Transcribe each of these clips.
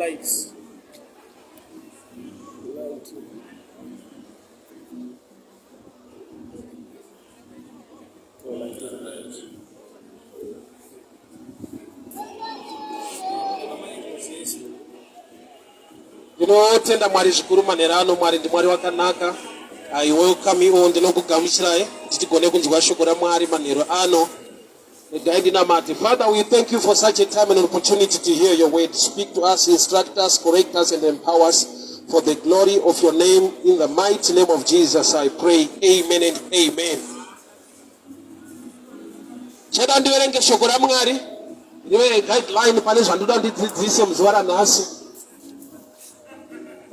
Lights. Light. Oh, light, light. Ndinotenda Mwari zvikuru manhero ano. Mwari ndiMwari wakanaka. I welcome you all. Ndinokugamuchirai kuti tigone kunzwa shoko raMwari manhero ano. Regai ndinamate. Father, we thank you for such a time and opportunity to hear your word. Speak to us, instruct us, correct us and empower us for the glory of your name. In the mighty name of Jesus, I pray. Amen and amen. Cheda ndiverenge shoko raMwari rive guideline pane zvandoda ndidzidzise muzuva ranhasi.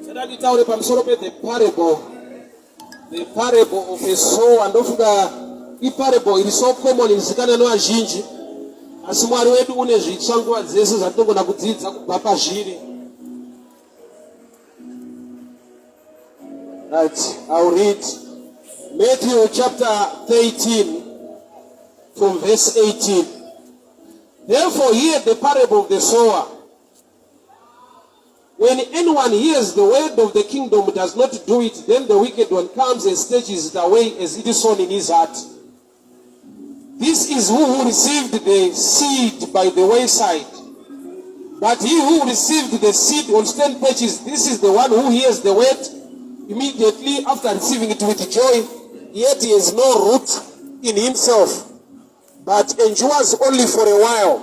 Cheda nditaure pamusoro pe the parable, the parable of a sower. Ndofunga iparable iri so common irizikanwa nevazhinji, asi Mwari wedu une zvitsva nguva dzese zvatinogona kudzidza kubva pazviri. Right, I'll read Matthew chapter 13 from verse 18. Therefore, hear the parable of the sower. When anyone hears the word of the kingdom does not do it, then the wicked one comes and snatches it away as it is sown in his heart. This is who who received the seed by the wayside. But he who received the seed on stone patches, this is the one who hears the word immediately after receiving it with joy, yet he has no root in himself, but endures only for a while.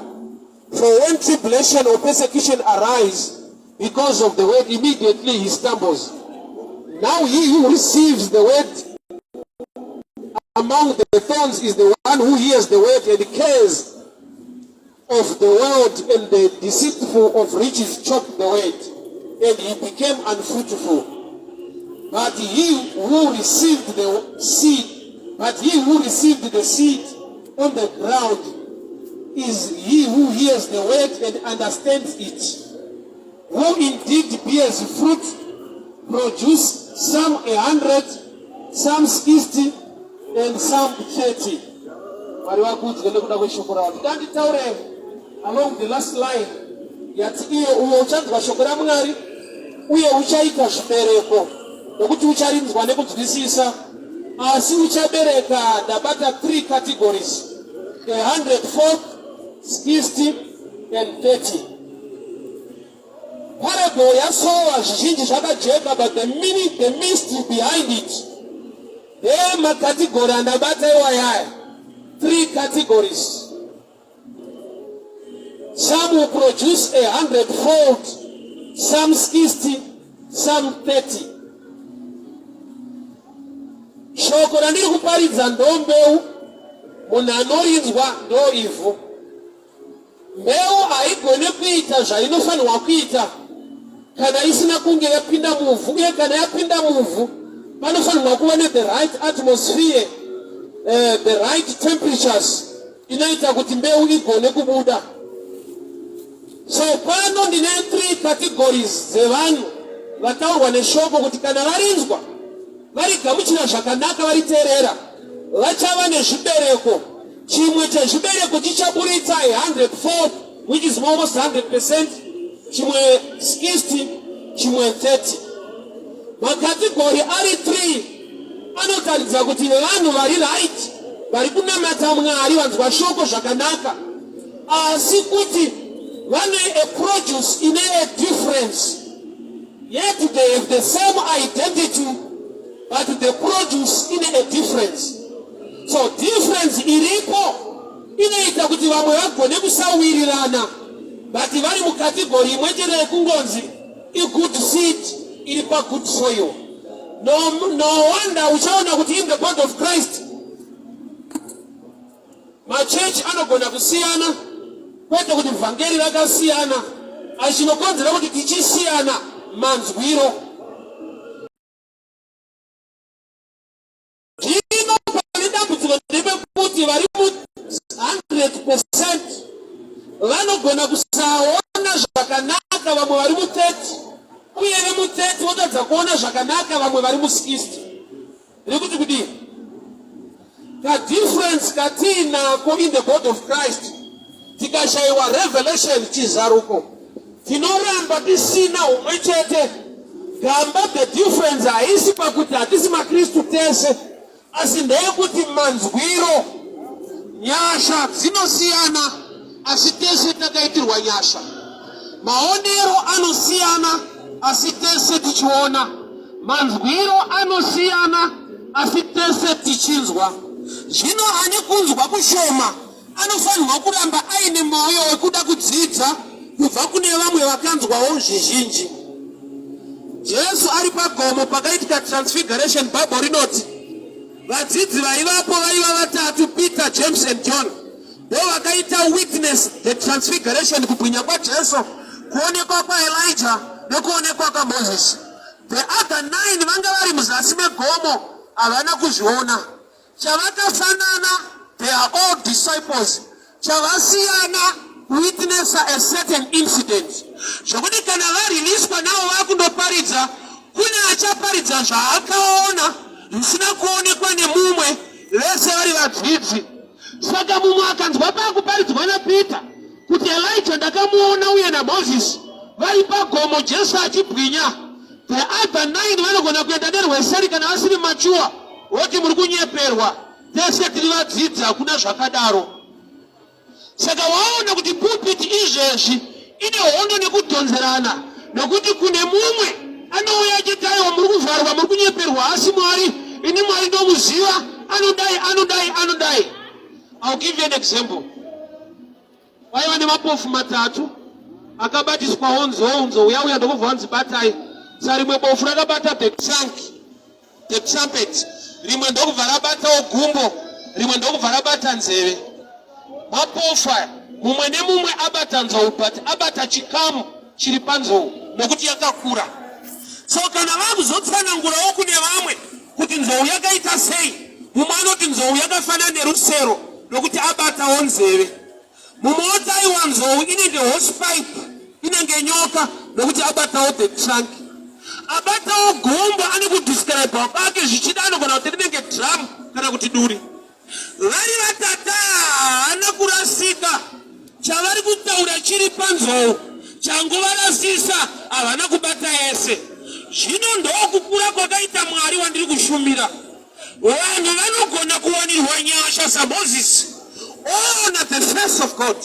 For when tribulation or persecution arise because of the word, immediately he stumbles. Now he who receives the word among the thorns is the one who hears the word and cares of the world and the deceitful of riches choke the word, and he became unfruitful. But he who received the seed, but he who received the seed on the ground is he who hears the word and understands it, who indeed bears fruit, produce some 100, some 60, and some 30. Mwari vakudzwe nekuda kweshoko ravo. Ndanditaure along the last line yati iye uyo uchanzwa shoko raMwari uye uchaita zvibereko nokuti ucharinzwa nekunzwisisa, asi uchabereka. Ndabata three categories: a hundredfold, 60 and 30. Parable yasowa zvizhinji zvakajeka, but the meaning, the mystery behind it, ndemacategory andabata iwayaya, three categories. Some will produce a hundredfold, some 60, some 30. Shoko randiri kuparidza ndo mbeu, munhu anorinzwa ndo ivhu. Mbeu haigone kuita zvainofanirwa kuita kana isina kunge yapinda muvhu, uye kana yapinda muvhu panofanirwa kuva nethe right atmosphere, the right temperatures inoita kuti mbeu igone kubuda. So pano ndine three categories dzevanhu vataurwa neshoko kuti kana varinzwa, varigamuchira zvakanaka, variteerera, vachava nezvibereko. Chimwe chezvibereko chichaburitsa a hundredfold, which is almost 100%, chimwe 60, chimwe 30. Macategory ari 3 anotaridza kuti vanhu vari right, vari kunamata Mwari, vanzwa shoko zvakanaka, asi kuti vane a produce ine a difference. Yet they have the same identity, but the produce ine a difference. So difference iripo inoita kuti vamwe vagone kusawirirana, but vari mucategory imwe chete yekungonzi igood seed iri pagood soil. No wonder uchaona kuti in the body of Christ machechi anogona kusiyana, kwete kuti vhangeri rakasiyana, asi chinokonzera kuti tichisiyana manzwiro. Zvino pane dambudziko ndepekuti vari mu100% vanogona kusaona zvakanaka vamwe vari mu30, uye vemu30 votadza kuona zvakanaka vamwe vari mu60. Nekuti kudii? Kadifference katiinako in the body of Christ, tikashayiwa revelation, chizaruko, tinoramba. Tinoramba tisina humwe chete. Gamba the difference haisi pakuti hatisi maKristu tese, asi ndeyekuti manzwiro, nyasha dzinosiyana, asi tese takaitirwa nyasha. Maonero anosiyana, asi tese tichiona. Manzwiro anosiyana, asi tese tichinzwa. Zvino ane kunzwa kushoma anofanirwa kuramba aine mwoyo wekuda kudzidza kubva kune vamwe vakanzwawo zvizhinji. Jesu ari pagomo pakaitika transfiguration, Bible rinoti vadzidzi vaivapo vaiva vatatu, Peter, James and John, ndo vakaita witness the transfiguration, kubwinya kwaJesu, kuonekwa kwaElijah nekuonekwa kwaMoses. The other nine vanga vari muzasi megomo havana kuzviona. Chavakafanana, they are all disciples. Chavasiyana, witness a certain incident. Zvokuti kana variliswa navo vakundoparidza, kune achaparidza zvaakaona zvisina kuonekwa nemumwe, vese vari vadzidzi. Saka mumwe akanzwa pakuparidzwa naPeter kuti Elijah ndakamuona uye naMoses vari pagomo Jesu achibwinya. The other nine vanogona kuenda nerweseri kana vasiri machuwa voti muri kunyeperwa, tese tiri vadzidzi, hakuna zvakadaro. Saka waona kuti pulpit izvezvi ine hondo nekudhonzerana, nokuti kune mumwe anouya achiti aiwa muri kuvharwa, muri kunyeperwa, asi Mwari, ini Mwari ndomuziva, anodai, anodai, anodai. I'll give you an example. Kwaiva nemapofu matatu akabatiswawo nzou, nzou yauya ndokubva vanzi batai. Sa rimwe bofu rakabata the trunk, the trumpet, rimwe ndokubva rabatawo gumbo, rimwe ndokubva rabata nzeve. Mapofu aya mumwe nemumwe abata nzou, but abata chikamu chiri panzou nokuti yakakura. So kana vakuzotsanangurawo kune vamwe kuti nzou yakaita sei, mumwe anoti nzou yakafanana nerusero nokuti abatawo nzeve. Mumwe oti aiwa nzou inenge hosepipe, inenge nyoka nokuti abatawo the trunk. Abatawo gumbo ane kudescribe kwake, zvichida anogona kuti rinenge drum kana kuti duri. Vari vatata haana kurasika, chavari kutaura chiri panzou changovarasisa, havana kubata yese. Zvino ndokukura kwakaita Mwari wandiri kushumira. Vanhu vanogona kuwanirwa nyasha saMozisi oona the face of God,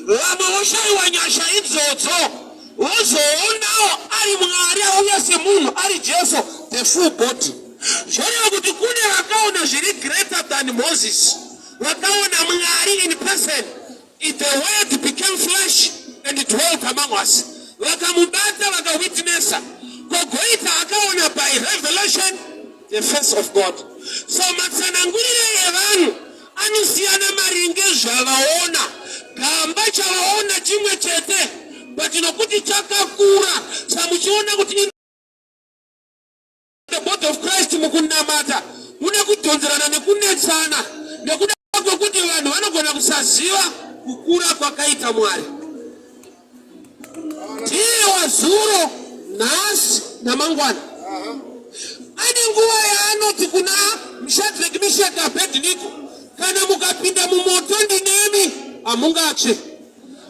vamwe voshayiwa nyasha idzodzo vozoonawo ari Mwari auya semunhu ari Jesu the full body. Zvoreva kuti kune vakaona zviri greater than Moses, vakaona Mwari in person. If the word became flesh and dwelt among us, vakamubata vakawitnessa, kogoita akaona by revelation the face of God. So matsanangurire evanhu anosiyana maringe zvavaona. Gamba chavaona chimwe chete, but nokuti chakakura, samuchiona kuti the body of Christ mukunamata mune kudhonzerana nekunetsana nekuda kwekuti vanhu vanogona kusaziva kukura kwakaita Mwari. Ndiye wazuro, nhasi namangwana. Ane nguva yaanoti kuna Shadrach, Meshach, Abednego, kana mukapinda mumoto ndinemi hamungatsve,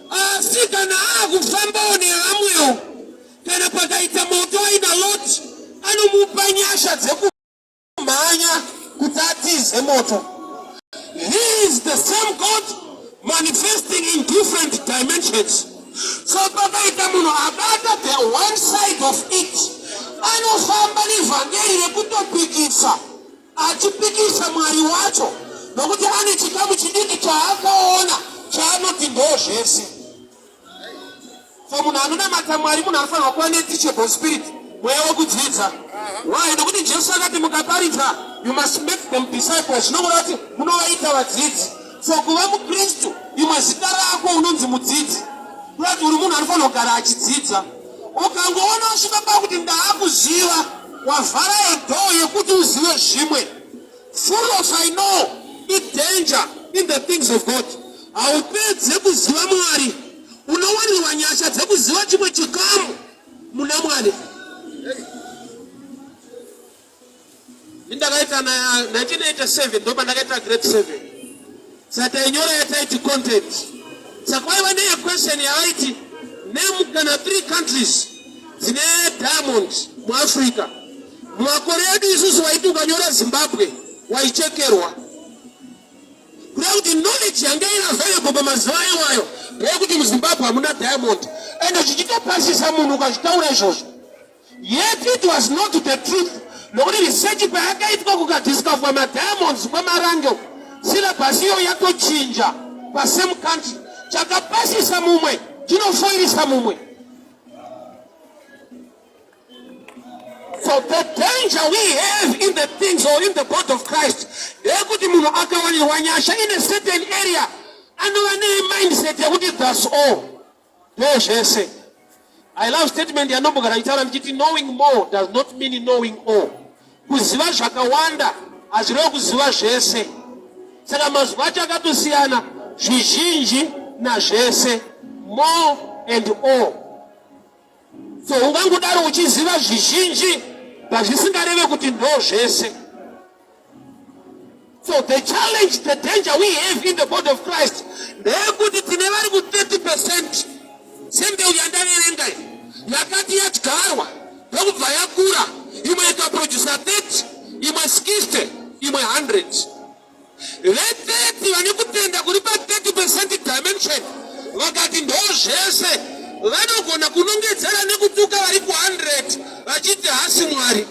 asi kana akufambawo nevamwewo kana pakaita moto aina Lot anomupa nyasha dzekumhanya kuti atize moto. He is the same God manifesting in different dimensions. So pakaita munhu abata the one side of it, anofamba nevhangeri rekutopikisa achipikisa Mwari wacho, nokuti ane chikamu chidiki chaakaona chaanoti ndo zvese. So munhu anonamata Mwari munhu anofanirwa kuva neteachable spirit, mweya wekudzidza. Why? Nokuti Jesu akati mukaparidza you must make them disciples, zvinoreva kuti munovaita vadzidzi. So kuva muKristu, imwe zita rako unonzi mudzidzi, kureva kuti uri munhu anofanirwa kugara achidzidza. Ukangoona wasvika pakuti ndaakuziva, wavhara yedhoo yekuti uzive zvimwe. Full of I know it danger in the things of God. Haupedze kuziva Mwari, unowanirwa nyasha dzekuziva chimwe chikamu muna Mwari. Ndakaita 1987 ndo pandakaita grade 7 saka tainyora yataiti content. Saka kwaiva neyequestion yavaiti Name kana three countries dzine diamond muAfrica. Mumakore edu isusu waiti ukanyora Zimbabwe waichekerwa. Kureva kuti knowledge yanga iri available pamazuva iwayo ndeyekuti muZimbabwe hamuna diamond. Ende zvichitopasisa munhu ukazvitaura izvozvo. Yet it was not the truth nokuti research payakaitwa kukadiscoverwa madiamonds kwamarange syllabus iyo yatochinja pasame country chakapasisa mumwe chinofoirisa mumwe. So the danger we have in the things or in the body of Christ ndeyekuti munhu akawanirwa nyasha in a certain area anova nemindset yekuti that's all. Ndezvese. I love statement yanombogara ichitaura ndichiti knowing more does not mean knowing all. Kuziva zvakawanda hazvirevi kuziva zvese. Saka mazwi acho akatosiyana, zvizhinji nazvese, more and all. So ungangodaro uchiziva zvizhinji but zvisingareve kuti ndo zvese. So the challenge, the danger we have in the body of Christ ndeyekuti tine vari ku 30 percent sembeu yandaverenga iyi yakati yadyarwa ndokubva yakura, imwe ikaprodusa 30, imwe 60, imwe 100. Ve30 vane kutenda kuri pa 30 percent dimension vakati ndo zvese, vanogona kunongedzera nekutuka vari ku 100 vachiti hasi Mwari.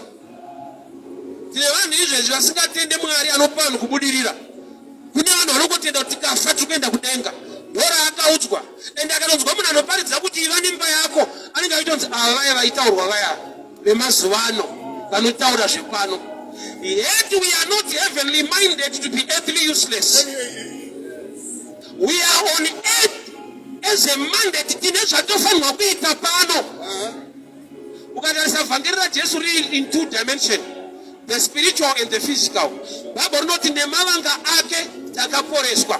Tine vanhu izvezvi vasingatende Mwari anopa vanhu kubudirira. Kune vanhu vanongotenda kuti tikafa tiri kuenda kudenga. Ndoraakaudzwa. Ende akatonzwa munhu anoparidza kuti iva nemba yako, anenge achitonzi ava vaya vaitaurwa vaya vemazuva ano vanotaura zvepano. Yet we are not heavenly minded to be earthly useless. We are on earth as a mandate, tine zvatofanirwa kuita pano. Ukatarisa vhangeri raJesu riri in two dimension, the spiritual and the physical. Bible rinoti nemavanga ake takaporeswa.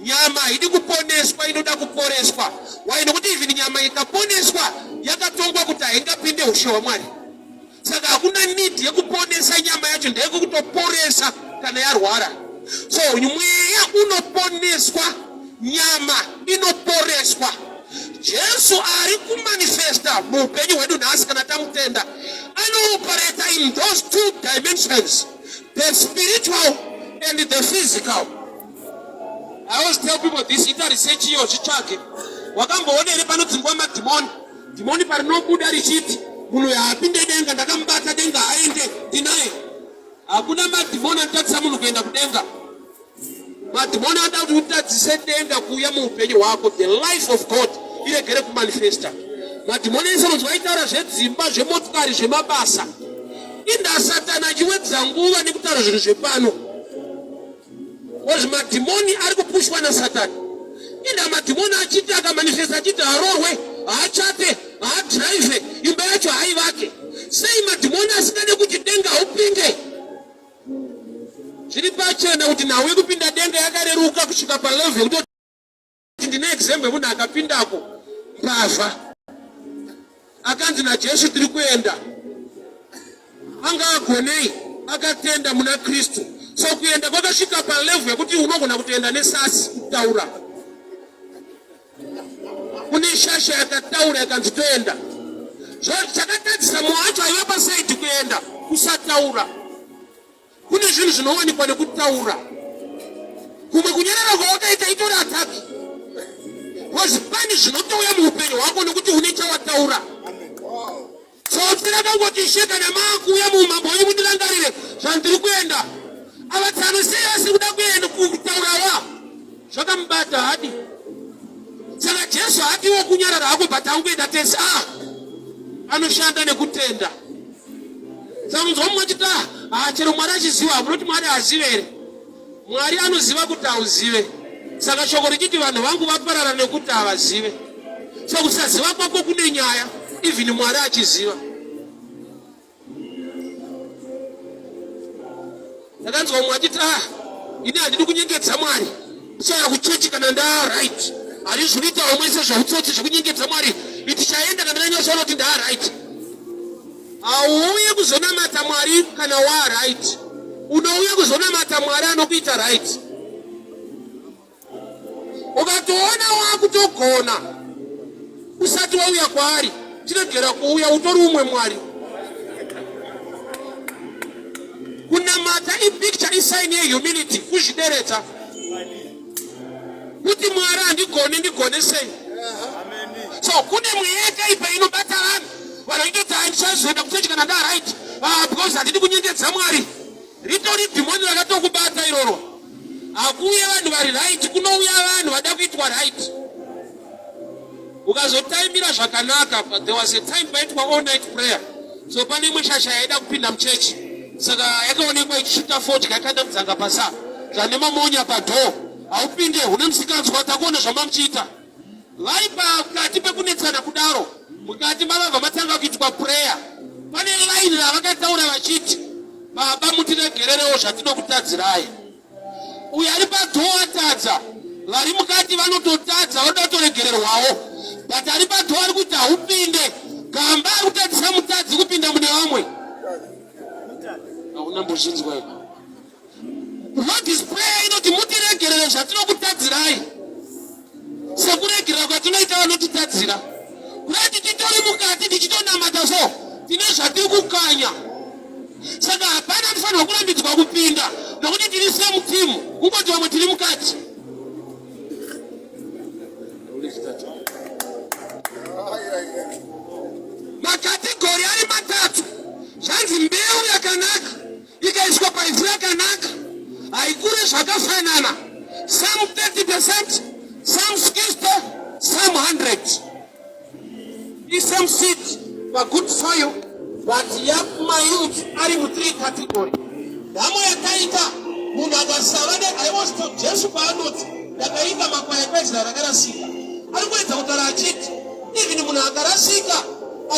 Nyama haidi kuponeswa, inoda kuporeswa. Why? Nokuti even nyama ikaponeswa yakatongwa kuti haingapinde ushe hwaMwari. Saka hakuna need yekuponesa nyama yacho, ndeyekutoporesa kana yarwara. So mweya unoponeswa, nyama inoporeswa. Jesu ari kumanifesta muupenyu hwedu nhasi kana tamutenda, anooperata in those two dimensions, the spiritual and the physical. I always tell people this, ita research iyo zvitsvage. Wakamboona here panodzingwa madhimoni? Dhimoni parinobuda richiti munhu uyu haapinde denga, ndakamubata denga haende, ndinaye. Hakuna madhimoni anotadzisa munhu kuenda kudenga. Madhimoni anoda kuti utadzise denga kuuya muupenyu hwako, the life of God iregere kumanifesta. Madhimoni ese unonzwa aitaura zvedzimba, zvemotikari, zvemabasa. Inda Satani achiwedza nguva nekutaura zvinhu zvepano. Because madhimoni ari kupushwa naSatani. Inda madhimoni achiti akamanifesta achiti haroorwe, haachate, haadrive, imba yacho haivake. Sei madhimoni asingade kuti denga haupinde? Zviri pachena kuti nhau yekupinda denga yakareruka kusvika palevel yekutoti ndine example yemunhu akapindako mbavha akanzi naJesu tiri kuenda anga agonei akatenda muna Kristu. So kuenda kwakasvika palevel yekuti unogona kutoenda nesasi kutaura. Kune shasha yakataura yakanzi toenda. Chakatadzisa mumwe wacho aiva pasaidi kuenda kusataura. Kune zvinhu zvinowanikwa nekutaura. Kumwe kunyarara kwawakaita itori attack. Because pane zvinotouya muupenyu hwako nekuti une chawataura. Tsotsi rakangoti ishe kana maakuuya muumambo hwenyu mundirangarire zvandiri kuenda. Ava tsano sei asiri kuda kuenda kutaura wa zvakamubata hadi. Saka Jesu hadiwo kunyarara hako but angoenda tese ah anoshanda nekutenda. Saka unonzwa mumwe achiti ah, ah chero Mwari achiziva munoti Mwari hazive here? Mwari anoziva kuti hauzive. Saka shoko richiti vanhu vangu vaparara nekuti havazive. So kusaziva kwako kune nyaya even Mwari achiziva. Ndakanzwa mumwe achiti ah, ini handidi kunyengedza Mwari. Ndichauya kuchechi kana ndaa right. Handizvi kuita vamwe sezveutsotsi zvekunyengedza Mwari. Tichaenda kana ndanyatsoona kuti ndaa right. Hauuye kuzonamata Mwari kana waa right. Unouya kuzonamata Mwari anokuita right. Ukatoona wakutogona. Usati wauya kwaari, chiregera kuuya utori umwe Mwari. Kunamata ipicture isign yehumility, kuzvideredza. Kuti Mwari handigone, ndigone sei? So kune mweya yakaipa inobata vanhu, vanhu vachitoti handichazoenda kuchechi kana ndaright, ah, because handidi kunyengedza Mwari. Ritori dhimoni rakatokubata iroro. Hakuuye vanhu vari right, kunouya vanhu vada kuitwa right. Ukazotaimira zvakanaka, there was a time paitwa all night prayer. So pane imwe shasha yaida kupinda muchechi, saka yakaonekwa ichisvuta fodya yakanda mudzanga pasa zvane mamonya padhoo. Haupinde, une musikanzwa, takuona zvamamuchiita. Vari pakati pekunetsana kudaro, mukati mavabva matanga kuitwa prayer. Pane line ravakataura vachiti, Baba mutiregererewo zvatinokutadzirai. Uyo ari padhoo atadza, vari mukati vanototadza vanoda kutoregererwawo, but ari padhoo ari kuti haupinde. Gamba ari kutadzisa mutadzi kupinda mune vamwe. Hauna mbozvinzwa here? Lord's prayer inoti mutiregerere zvatinokutadzirai sekuregerera kwatinoita vanotitadzira. Kurati titori mukati tichitonamata so tine zvatiri kukanya, saka hapana anofanirwa kurambidzwa kupinda nokuti tiri same team, kungoti vamwe tiri mukati. Makategori ari matatu, zvanzi mbeu yakanaka ikaiswa paivhu rakanaka haikure zvakafanana, some 30%, some 60, some 100. Isame seed pagood soil, but yamayouth ari mu3 category. Nhamo yakaita munhu akasava ne I was told Jesu paanoti ndakaita makwai ekuEzra rakarasika, ari kuedza kutaura achiti even munhu akarasika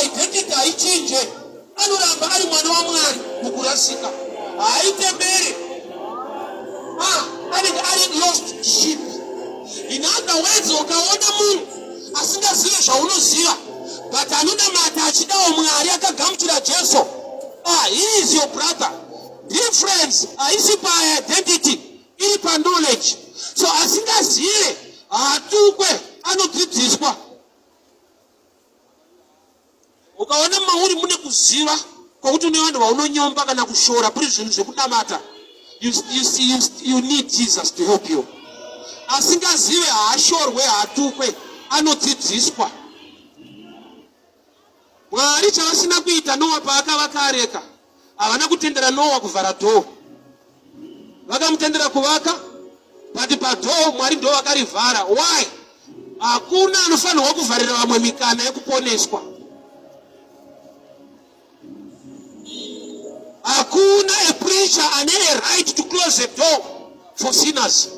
identity haichinje, anoramba ari mwana waMwari mukurasika, haaite mberi, ah, anenge ari lost sheep. In other words, ukaona munhu asingazive zvaunoziva but anonamata achidawo Mwari, akagamuchira Jesu, ah, he is your brother. Difference haisi paidentity, iri paknowledge. So asingazive haatukwe, anodzidziswa. Ukaona mauri mune kuziva kwokuti une vanhu vaunonyomba kana kushora kuri zvinhu zvekunamata, you need Jesus to help you. Asingazive haashorwe, haatukwe, anodzidziswa. Mwari chavasina kuita Noa paakavaka areka, havana kutendera Noa kuvhara dhoo. Vakamutendera kuvaka, but padhoo Mwari ndo vakarivhara. Why? Hakuna anofanirwa kuvharira vamwe mikana yekuponeswa. Hakuna a preacher ane a right to close a door for sinners.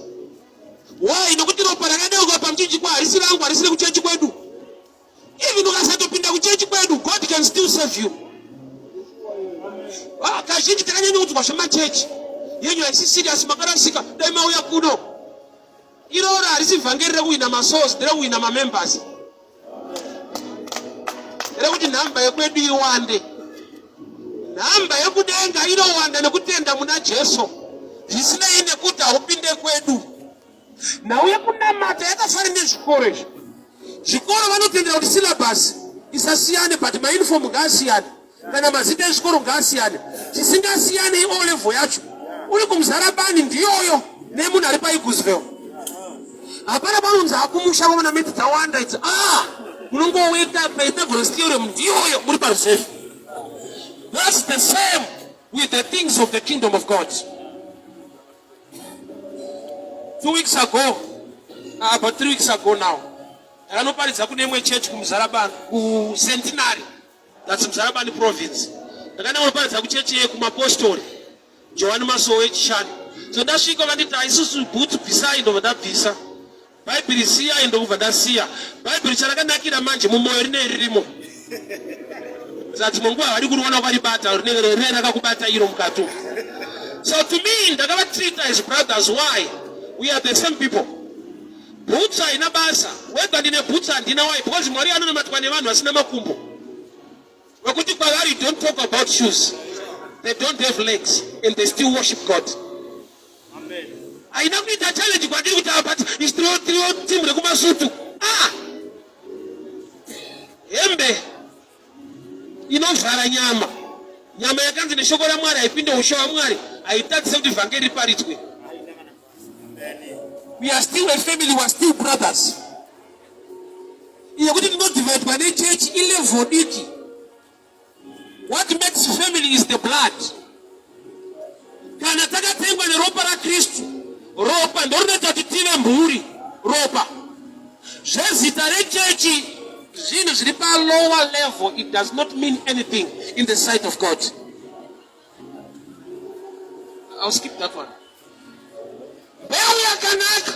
Why? Nokuti ropa rakadeuka pamuchinjikwa harisi rangu, harisi rekuchechi kwedu. Even ukasatopinda kuchechi kwedu, God can still save you. Ah, kazhinji takanyanya kuudzwa zvemachechi yenyu haisi serious, makarasika, dai mauya kuno. Iroro harisi vhangeri rekuwina masouls, nderekuwina mamembers, rekuti nhamba yekwedu iwande. Nhamba yekudenga inowanda nekutenda muna Jesu, zvisinei nekuti haupinde kwedu. Nhau yekunamata yakafanana nezvikoro izvi. Zvikoro vanotendera kuti syllabus isasiyane, but mauniform ngaasiyane, kana mazita ezvikoro ngaasiyane. Chisingasiyane iO level yacho. Uri kuMuzarabani ndiyoyo nemunhu ari paEaglesville. Hapana panonzi akumusha vamwe meti dzawanda idzi. Ah, munongoweka Pythagoras theorem ndiyoyo muri pareserve. That's the same with the things of the kingdom of God. 2 weeks ago, about 3 weeks ago now, ndakanoparidza kune imwe church kuMuzarabani, kuCentenary, that's Muzarabani province. Ndakaenda kunoparidza kuchechi yekumapostori Johani Masowe echishanu. So ndasvika vanditi, isusu boots bvisai, ndobva ndabvisa. Bhaibheri siyai, ndokubva ndasiya. Bhaibheri charakanakira manje mumwoyo rine ririmo. Saka dzimwe nguva havadi kuriona ukaribata, rinenge rine rakakubata iro mukati. So to me ndakavatreat as brothers. Why? We are the same people. Boots haina basa, whether ndine boots handina. Why? Because Mwari anonamatwa nevanhu vasina makumbo. Wekuti kwavari don't talk about shoes. They don't have legs and they still worship God. Haina kuita challenge kwandiri kuti apa but tiriwo team rekumasutu. Ah! Hembe inovhara nyama. Nyama yakanzi neshoko raMwari haipinde ushe hwaMwari, haitadzise kuti vhangeri riparidzwe. We are still a family, we are still brothers. Yekuti tinodivhaidwa nechechi ilevel diki. What makes family is the blood. Kana takatengwa neropa raKristu, ropa ndorinoita kuti tive mhuri. Ropa zvezita rechechi zvinhu zviri palower level, it does not mean anything in the sight of God. I'll skip that one. Mbeu yakanaka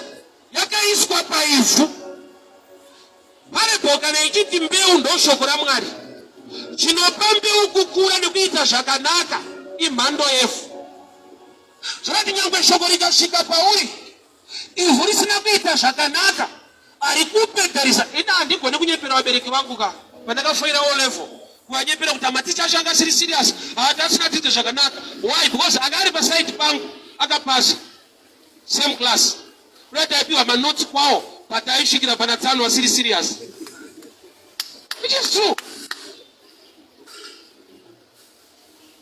yakaiswa paivhu. Parable kana ichiti mbeu ndoshoko raMwari. Chinopa mbeu kukura nekuita zvakanaka imhando yevhu. Zvakati nyangwe shoko rikasvika pauri ivhu risina kuita zvakanaka harikupegarisa. Ini handigone kunyepera vabereki vangu ka pandakafoira O level kuvanyepera kuti amaticha acho anga asiri serious haati asina dzidze zvakanaka. Why? Because anga ari paside pangu akapasa. Same class. Kuda taipiwa manotes kwawo but aisvikira pana tsano asiri serious. Which is true.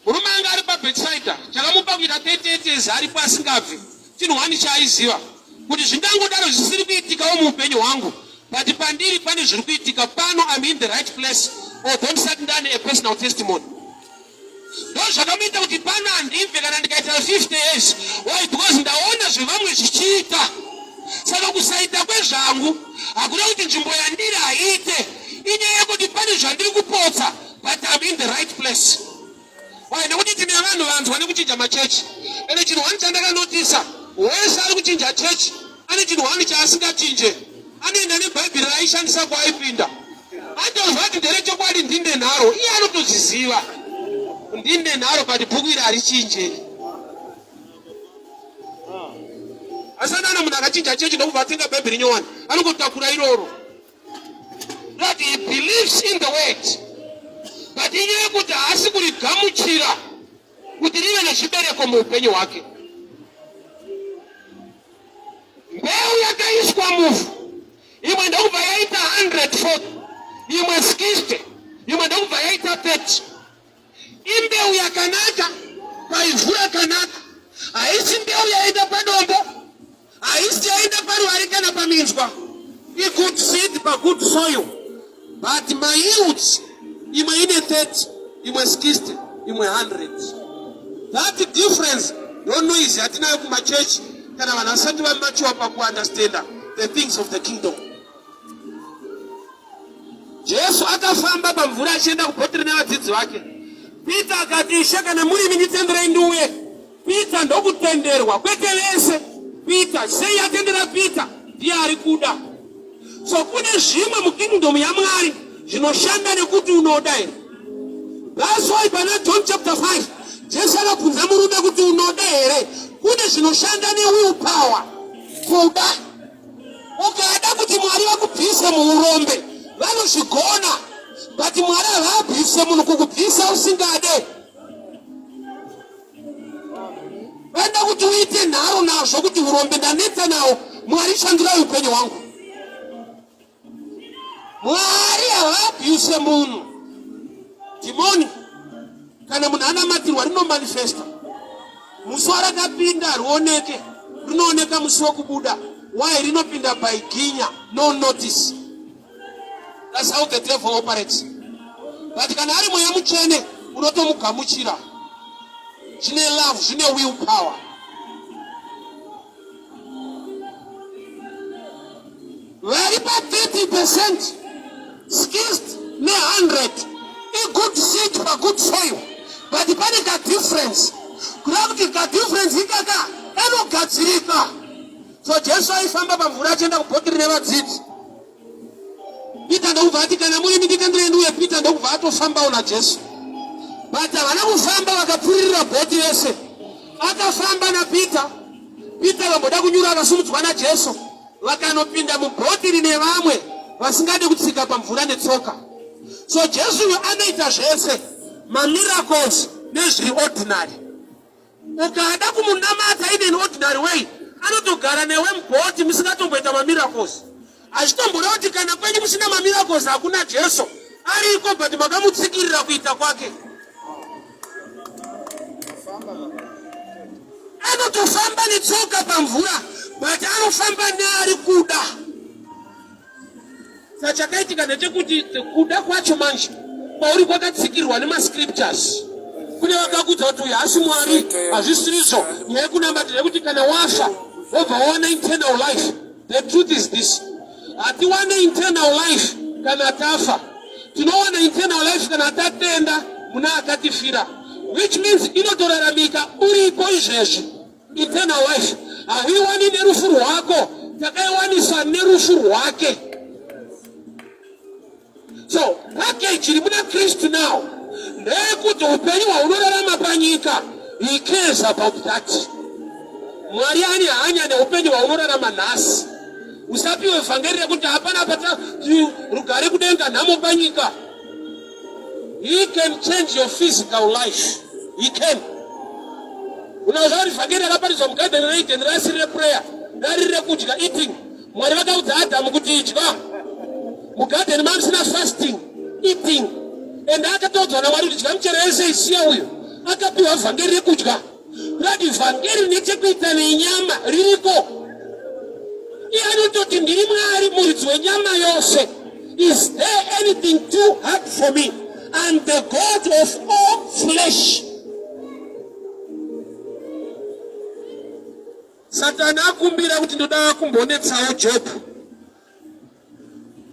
Murume anga ari paBethsaida chakamupa kuita 38 years aripo asingabvi chinhu wani chaaiziva kuti zvingangodaro zvisiri kuitikawo muupenyu hwangu but pandiri pane zviri kuitika pano I'm in the right place although ndisati ndane a personal testimony. Ndozvakamuita kuti pano handibve kana ndikaita 50 years. Why? Because ndaona zvevamwe zvichiita. Saka kusaita kwezvangu hakuna kuti nzvimbo yandiri haiite. Inyaya yekuti pane zvandiri kupotsa but I'm in the right place. Why? Nekuti tine vanhu vanzwa nekuchinja machechi. Ende chinhu one chandakanotisa, wese ari kuchinja chechi ane chinhu one chaasingachinje. Anoenda nebhaibheri raaishandisa kwaaipinda. Atozwa kuti nderechokwadi ndinde nharo, iye anotozviziva. Ndinde nharo but bhuku iri harichinje. Asanana munhu akachinja chechi ndokubva atenga bhaibheri nyowani, anongotakura iroro. That he believes in the word. But inyaya yekuti haasi kurigamuchira kuti rive nezvibereko muupenyu hwake. Mbeu yakaiswa muvhu, imwe ndokubva yaita 140, imwe 60, imwe ndokubva yaita 30. Imbeu yakanaka paivhu rakanaka, haisi mbeu yaenda padombo, haisi yaenda paruware kana paminzwa. Igood seed pagood soil, but mayields imwe ine 30, imwe 60, imwe 100. That difference ndo noise yatinayo kumachechi kana vanhu vasati vamachuwa pakuunderstanda the things of the kingdom. Jesu akafamba pamvura achienda kubhoti rine vadzidzi vake. Pita akati, Ishe, kana muri imi nditenderei ndiuye. Pita ndokutenderwa, kwete vese. Pita sei atendera Pita? Ndiye ari kuda. So kune zvimwe mukingdom yaMwari zvinoshanda nekuti unoda here. That's why pana John chapter 5 Jesu akabvunza murume kuti unoda here. Kune zvinoshanda newill power, kuda. Ukada kuti Mwari vakubvise muurombe vanozvigona, but Mwari havabvise munhu kukubvisa usingade. Vanoda kuti uite nharo nazvo kuti urombe ndanetsa nawo, Mwari shandurai upenyu hwangu. Mwari havaabuse munhu. Dhimoni kana munhu anamatirwa rinomanifesta. Musi warakapinda harioneke, rinooneka musi wekubuda. Why? Rinopinda by ginya, no notice. That's how the devil operates. But kana ari mweya mutsvene unotomugamuchira. Zvine love, zvine will power. Vari pa 30 percent, 60 ne 100 igood seed pa good soil but pane ka difference kureva kuti ka difference ikaka kanogadzirika. So Jesu aifamba pamvura achienda kubhoti rine vadzidzi. Peter ndokubva ati kana murimi nditenderei ndiuye. Peter ndokubva atofambawo naJesu, but havana kufamba vakapfuririra bhoti yese. Akafamba naPeter, Peter vamboda kunyura akasumudzwa naJesu, vakanopinda mubhoti rine vamwe vasingade kutsika pamvura netsoka. So Jesu uyo anoita zvese mamiracles nezviri ordinary. Ukada kumunamata in an ordinary way anotogara newe mubhoti musingatomboita mamiracles, achitomboda kuti kana kwenyu musina mamiracles hakuna Jesu. Ariko but makamutsikirira kuita kwake. Anotofamba netsoka pamvura but anofamba neari kuda. Saka chakaitika ndechekuti kuda kwacho manje kwauri kwakatsikirwa nemascriptures. Kune vakakudza kuti uyu haasi Mwari, hazvisirizvo. Nyaya yekunamata yekuti kana wafa wobva wawana internal life. The truth is this, hatiwane internal life kana tafa. Tinowana internal life kana tatenda muna akatifira, which means inotoraramika uriko izvezvi. Eternal life hauiwani nerufu rwako, takaiwaniswa nerufu rwake. So package iri muna Kristu now ndeyekuti upenyu hwaunorarama panyika, he cares about that. Mwari ane hanya neupenyu hwaunorarama nhasi. Usapiwe vhangeri rekuti hapana pata rugare kudenga nhamo panyika. He can change your physical life. He can. Unoziva kuti vhangeri rakaparidzwa mugarden reEden rasiri reprayer, rari rekudya eating. Mwari vakaudza Adamu kuti idya. Mugarden mamusina fasting, eating. And akatoudzwa naMwari kuti dya michero yese isiya uyu. Akapiwa vhangeri rekudya. Rati vhangeri rine chekuita nenyama ririko. Iye anototi ndiri Mwari muridzi wenyama yose. Is there anything too hard for me? I'm the God of all flesh. Satani akumbira kuti ndoda kumbonetsawo Job.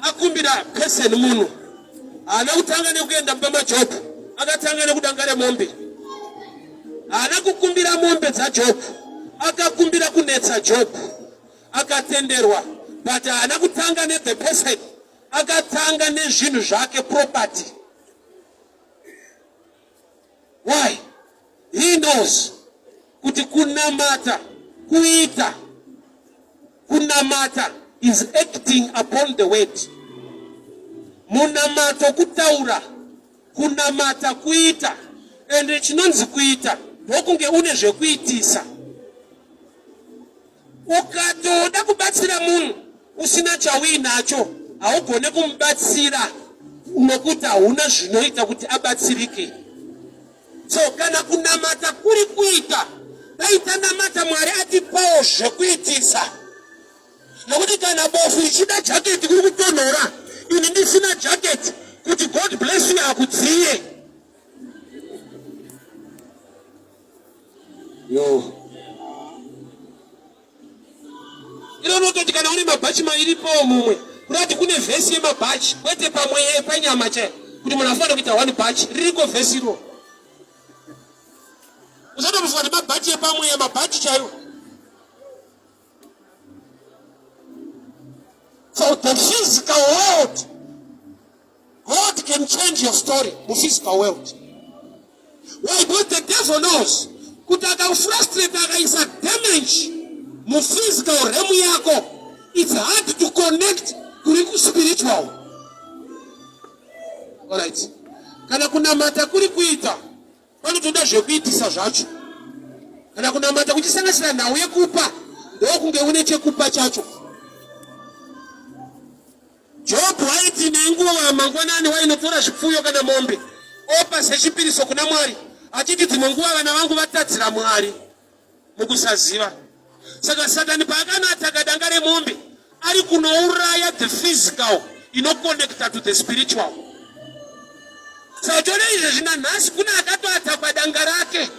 Akumbira person munhu. Haana kutanga nekuenda mumba maJob. Akatanga nekudanga remombe. Haana kukumbira mombe dzaJob. Akakumbira kunetsa Job. Akatenderwa. But haana kutanga nethe person. Akatanga nezvinhu zvake property. Why? He knows kuti kunamata kuita kunamata is acting upon the word. Munamato kutaura, kunamata kuita, and chinonzi kuita ndokunge une zvekuitisa. Ukatoda kubatsira munhu usina chauinacho haugone kumubatsira nokuti hauna zvinoita kuti abatsirike. So kana kunamata kuri kuita, dai tanamata Mwari atipawo zvekuitisa, nokuti kana bofu ichida jaketi kuri kutonhora, ini ndisina jaketi, kuti God bless you hakudziye. Yo. Iro unototi kana une mabhachi mairi pawo mumwe kurati kune vhesi yemabhachi kwete pamwe panyama chaiyo kuti munhu afanira kuita one bhachi ririko vhesi iro usatomufunga kuti mabhachi epamweya mabhachi chaiwo. So the physical world, God can change your story muphysical world. Why? Because the devil knows kuti akafrustrate akaisa damage muphysical realm yako, it's hard to connect kuri kuspiritual. Alright. Kana kunamata kuri kuita panotoda zvekuitisa zvacho. Kana kunamata kuchisanganisira nhau yekupa, ndokunge une chekupa chacho. Jobho aiti nenguva mangwanani wainotora zvipfuyo kana mombe opa sechipiriso kuna Mwari, achiti dzimwe nguva vana vangu vatadzira Mwari mukusaziva. Saka Satani paakanataka danga remombe ari kunouraya the physical inokonekta to the spiritual. Saka tone izvi zvina nhasi kune akatoatakwa danga rake.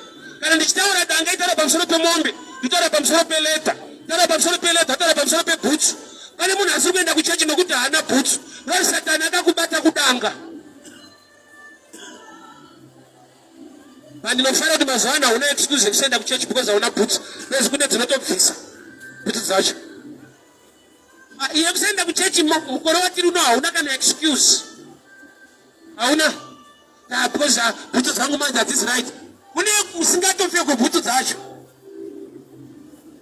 Kana ndichitaura danga itaura pamusoro pemombe, nditaura pamusoro peleta, taura pamusoro peleta, taura pamusoro pebhutsu. Pane munhu asiri kuenda kuchechi nokuti haana bhutsu. Rori Satani akakubata kudanga. Pandinofara kuti mazuva ano hauna excuse yekusaenda kuchechi because hauna bhutsu. Bezi kune dzinotobvisa bhutsu dzacho. Ah, iye kusaenda kuchechi mukore watiri uno hauna kana excuse. Hauna. Ah, because ah, bhutsu dzangu manje hadzisi right. Kune usingatopfekwe bhutsu dzacho.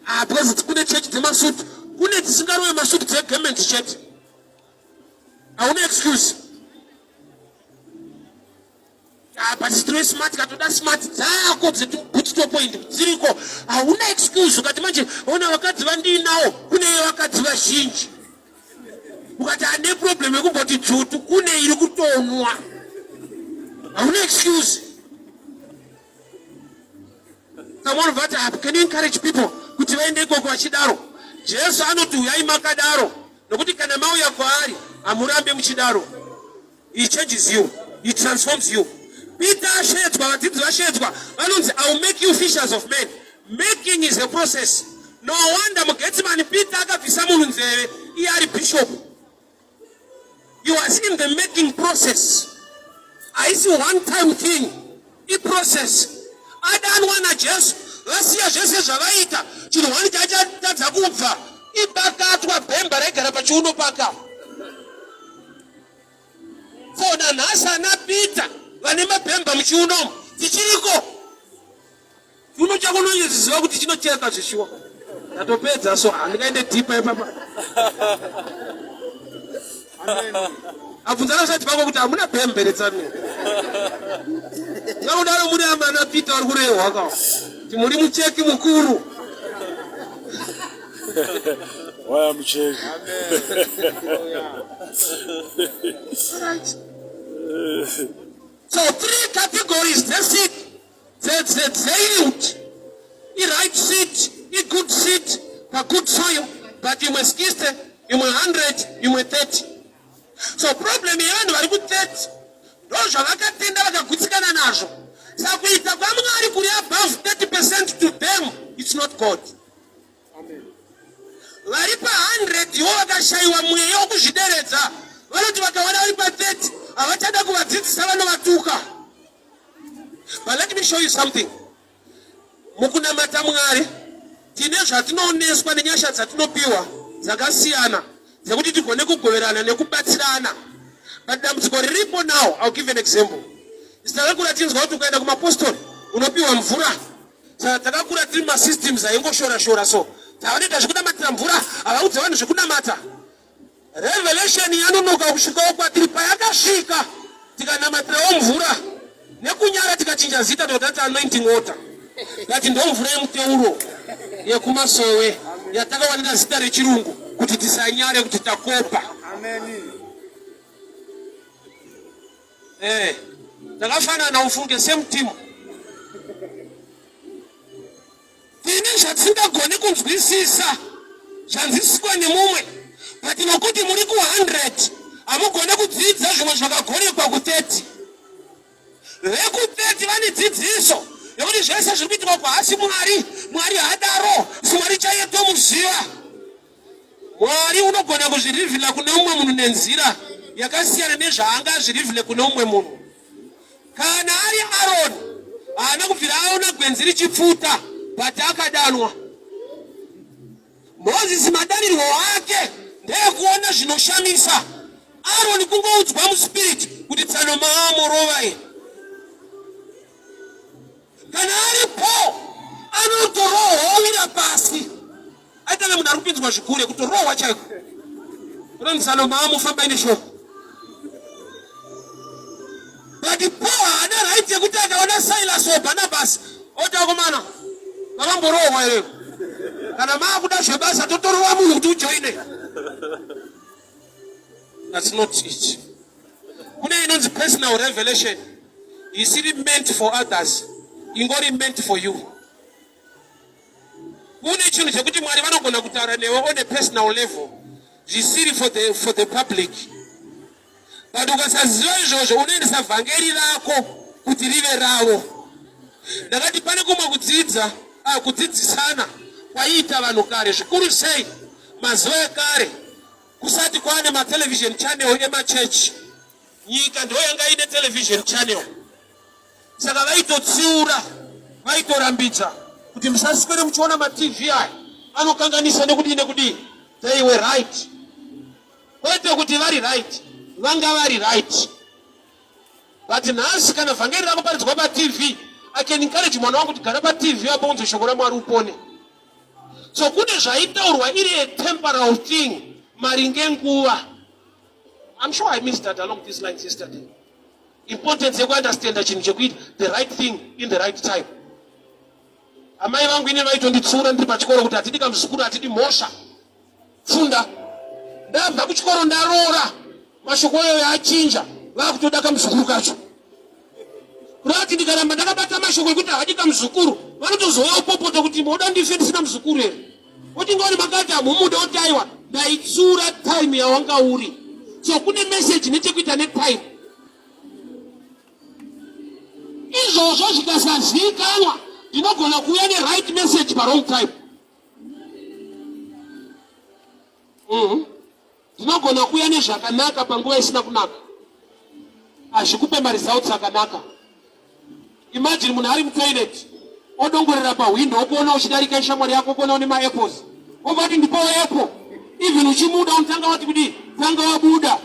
Ah, because kune chechi dzemasutu, kune dzisingarove masutu dzegarment chete. Hauna excuse. Ah, but tine smart katoda smart dzako dzeboots to point dziriko hauna excuse ukati manje ona vakadzi vandiinawo kune vakadzi vazhinji. Ukati ane problem yekumboti dzvutu kune iri kutonwa. Hauna excuse. Someone vati ah, can you encourage people kuti vaende ikoko vachidaro? Jesu anoti uyai makadaro nokuti kana mauya kwaari hamurambe muchidaro. He changes you. He transforms you. Peter ashedzwa, vadzidzi vashedzwa, vanonzi I will make you fishers of men. Making is a process. No wonder muGetsemane Peter akabvisa munhu nzeve iye ari bishop. He was in the making process. Haisi one time thing. Iprocess. Adanwa naJesu vasiya zvese zvavaita chinhu one chaachatadza kubva ibakatwa bhemba raigara pachiuno paka so nanhasi ana Peter vane mabhemba muchiunomu tichiriko Chiuno chako unonyatsoziva kuti chinocheka zvishuwa. Ndatopedza so handingaende deeper ipapa. Abvunza vasati vako kuti hamuna bhembe retsami. Ngakudaro muri amana Peter vari kurehwa ka. Kuti muri mucheki mukuru. Waya mucheki. Right. So three categories dzeseed dzeyield i-right seed i-good seed pa-good soil but imwe 60 imwe 100 imwe 30 so problem yevanhu vari ku-30 ndo zvavakatenda vakagutsikana nazvo saka kuita kwamwari kuri above 30 percent to them it's not god vari pa100 iwo vakashayiwa mweya wokuzvideredza vanoti vakawana vari pa30 havachada kuvadzidzisa vanovatuka But let me show you something. Mukunamata Mwari tine zvatinooneswa nenyasha dzatinopiwa dzakasiyana dzekuti tigone kugoverana nekubatsirana. But dambudziko riripo now, I'll give an example. Takakura tinzwa kuti ukaenda kumapostori unopiwa mvura. Saka takakura tiri masystems aingoshora shora so. Tavanoita zvekunamatira mvura havaudze vanhu zvekunamata. Revelation yanonoka kusvikawo kwatiri payakasvika tikanamatirawo mvura nekunyara tikachinja zita totati anointing water but ndomvura yemuteuro yekumasowe yatakawanira zita rechirungu kuti tisanyare kuti takopa. Eh, takafanana ufunge same team. Tine zvatisingagoni kunzwisisa zvanzwisiswa nemumwe but nokuti muri ku 100 hamugone kudzidza zvimwe zvakagonekwa ku 30. Veku 30 vane dzidziso yekuti zvese zviri kuitwa kwahasi Mwari, Mwari haadaro, si Mwari chaiye tomuziva. Mwari unogona kuzvirivhila kune umwe munhu nenzira yakasiyana nezvaanga azvirivhile kune umwe munhu. Kana ari Aroni haana kubvira aona gwenzi richipfuta but akadanwa. Mozisi madanirwo ake ndeekuona zvinoshamisa. Aroni kungoudzwa muspirit kuti tsano maamorovai. Kana ari Paul anotorohwa owira pasi. Aitanga munhu ari kupinzwa zvikure kutorohwa chaiko. Unonzi tsano maamofamba neshoko. But Paul haana right yekuti akaona Silas or Barnabas oti akomana makamborohwa here? Kana maakuda zvebasa totorova munhu kuti ujoine. That's not it. Kune inonzi personal revelation isiri meant for others, ingori meant for you. Kune chinhu chekuti Mwari vanogona kutaura newe on a personal level zvisiri for the, for the public. But ukasaziva izvozvo unoendesa vhangeri rako kuti rive ravo. Ndakati pane kumwe kudzidza ah, kudzidzisana kwaiita vanhu kare zvikuru sei mazuva ekare kusati kwaane matelevision channel emachechi nyika ndo yanga ine television channel saka vaitotsiura vaitorambidza kuti musaswere muchiona matv aya anokanganisa nekudii nekudii they were right kwete kuti vari right vanga vari right but nhasi kana vhangeri rakuparidzwa patv i can encourage mwana wangu kuti gara patv apo unzwe shoko ramwari upone so kune zvaitaurwa iri a temporal thing maringe nguva i'm sure i missed that along this lines yesterday importance yekuunderstanda chinhu chekuita the right thing in the right time amai vangu ini vaitonditsura ndiri pachikoro kuti hatidi kamuzukuru hatidi mhosva funda. Ndabva kuchikoro ndaroora, mashoko ayo achinja, vakutoda kamuzukuru kacho. Kureva kuti ndikaramba ndakabata mashoko ekuti havadi kamuzukuru, vanotozouya kupopota kuti moda ndife ndisina muzukuru here? Oti ngoni makati hamumude, oti aiwa, ndaitsura time yawanga uri. So kune message nechekuita netime. Izvozvo zvikasazivikanwa, ndinogona kuuya neright message pawrong time. Ndinogona kuuya nezvakanaka panguva isina kunaka, hazvikupe maresults akanaka. Imagine munhu ari mutoilet odongorera pahwindo okuona uchidarika ishamwari yako, okuona une maapples, obva ati ndipowo apple. Even uchimuda unotanga wati kudii, tanga wabuda,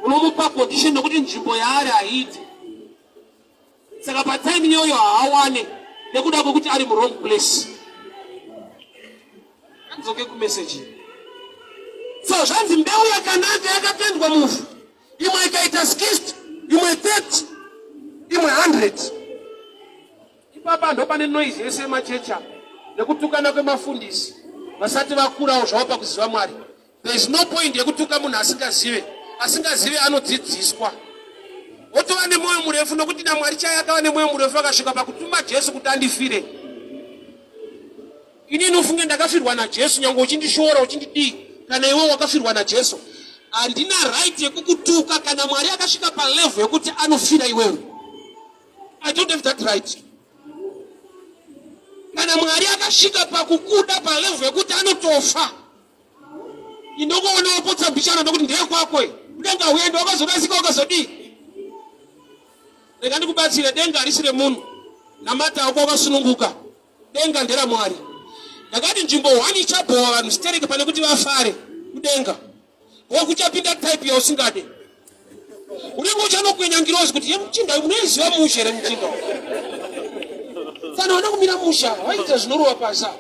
unomupa condition nekuti nzvimbo yaari haiiti. Saka patime iyoyo haawane nekuda kwekuti ari muwrong place. Andzoke kumeseji. So zvanzi mbeu yakanaka yakatendwa muvhu, imwe ikaita 60, imwe 30, imwe 100. Ipapa ndo pane noise yese yemachechi apa nekutukana kwemafundisi vasati vakurawo zvavo pakuziva Mwari. There is no point yekutuka munhu asingazive. Asingazive anodzidziswa. Wotova nemwoyo murefu nokuti naMwari chaiye akava nemwoyo murefu akasvika pakutuma Jesu kuti andifire. Inini ufunge ndakafirwa naJesu nyange uchindishora uchindidii kana iwe wakafirwa naJesu. Handina right yekukutuka kana Mwari akasvika palevel yekuti anofira iwewe. I don't have that right. Kana Mwari akasvika pakukuda palevel yekuti anotofa Indokuona wapotsa mbichana ndokuti ndeyekwako iyi. Kudenga huende wakazorasika wakazodii? Rega ndikubatsire, denga harisi remunhu. Namata wako wakasununguka. Denga ndera Mwari. Ndakati nzvimbo one ichabhowa vanhu stereke pane kuti vafare kudenga. Wakuchapinda type yausingade. Unenge uchanokwenya ngirozi kuti yemuchinda munoiziva mushe here muchinda. Sana vana kumira musha vaita zvinorova pasa.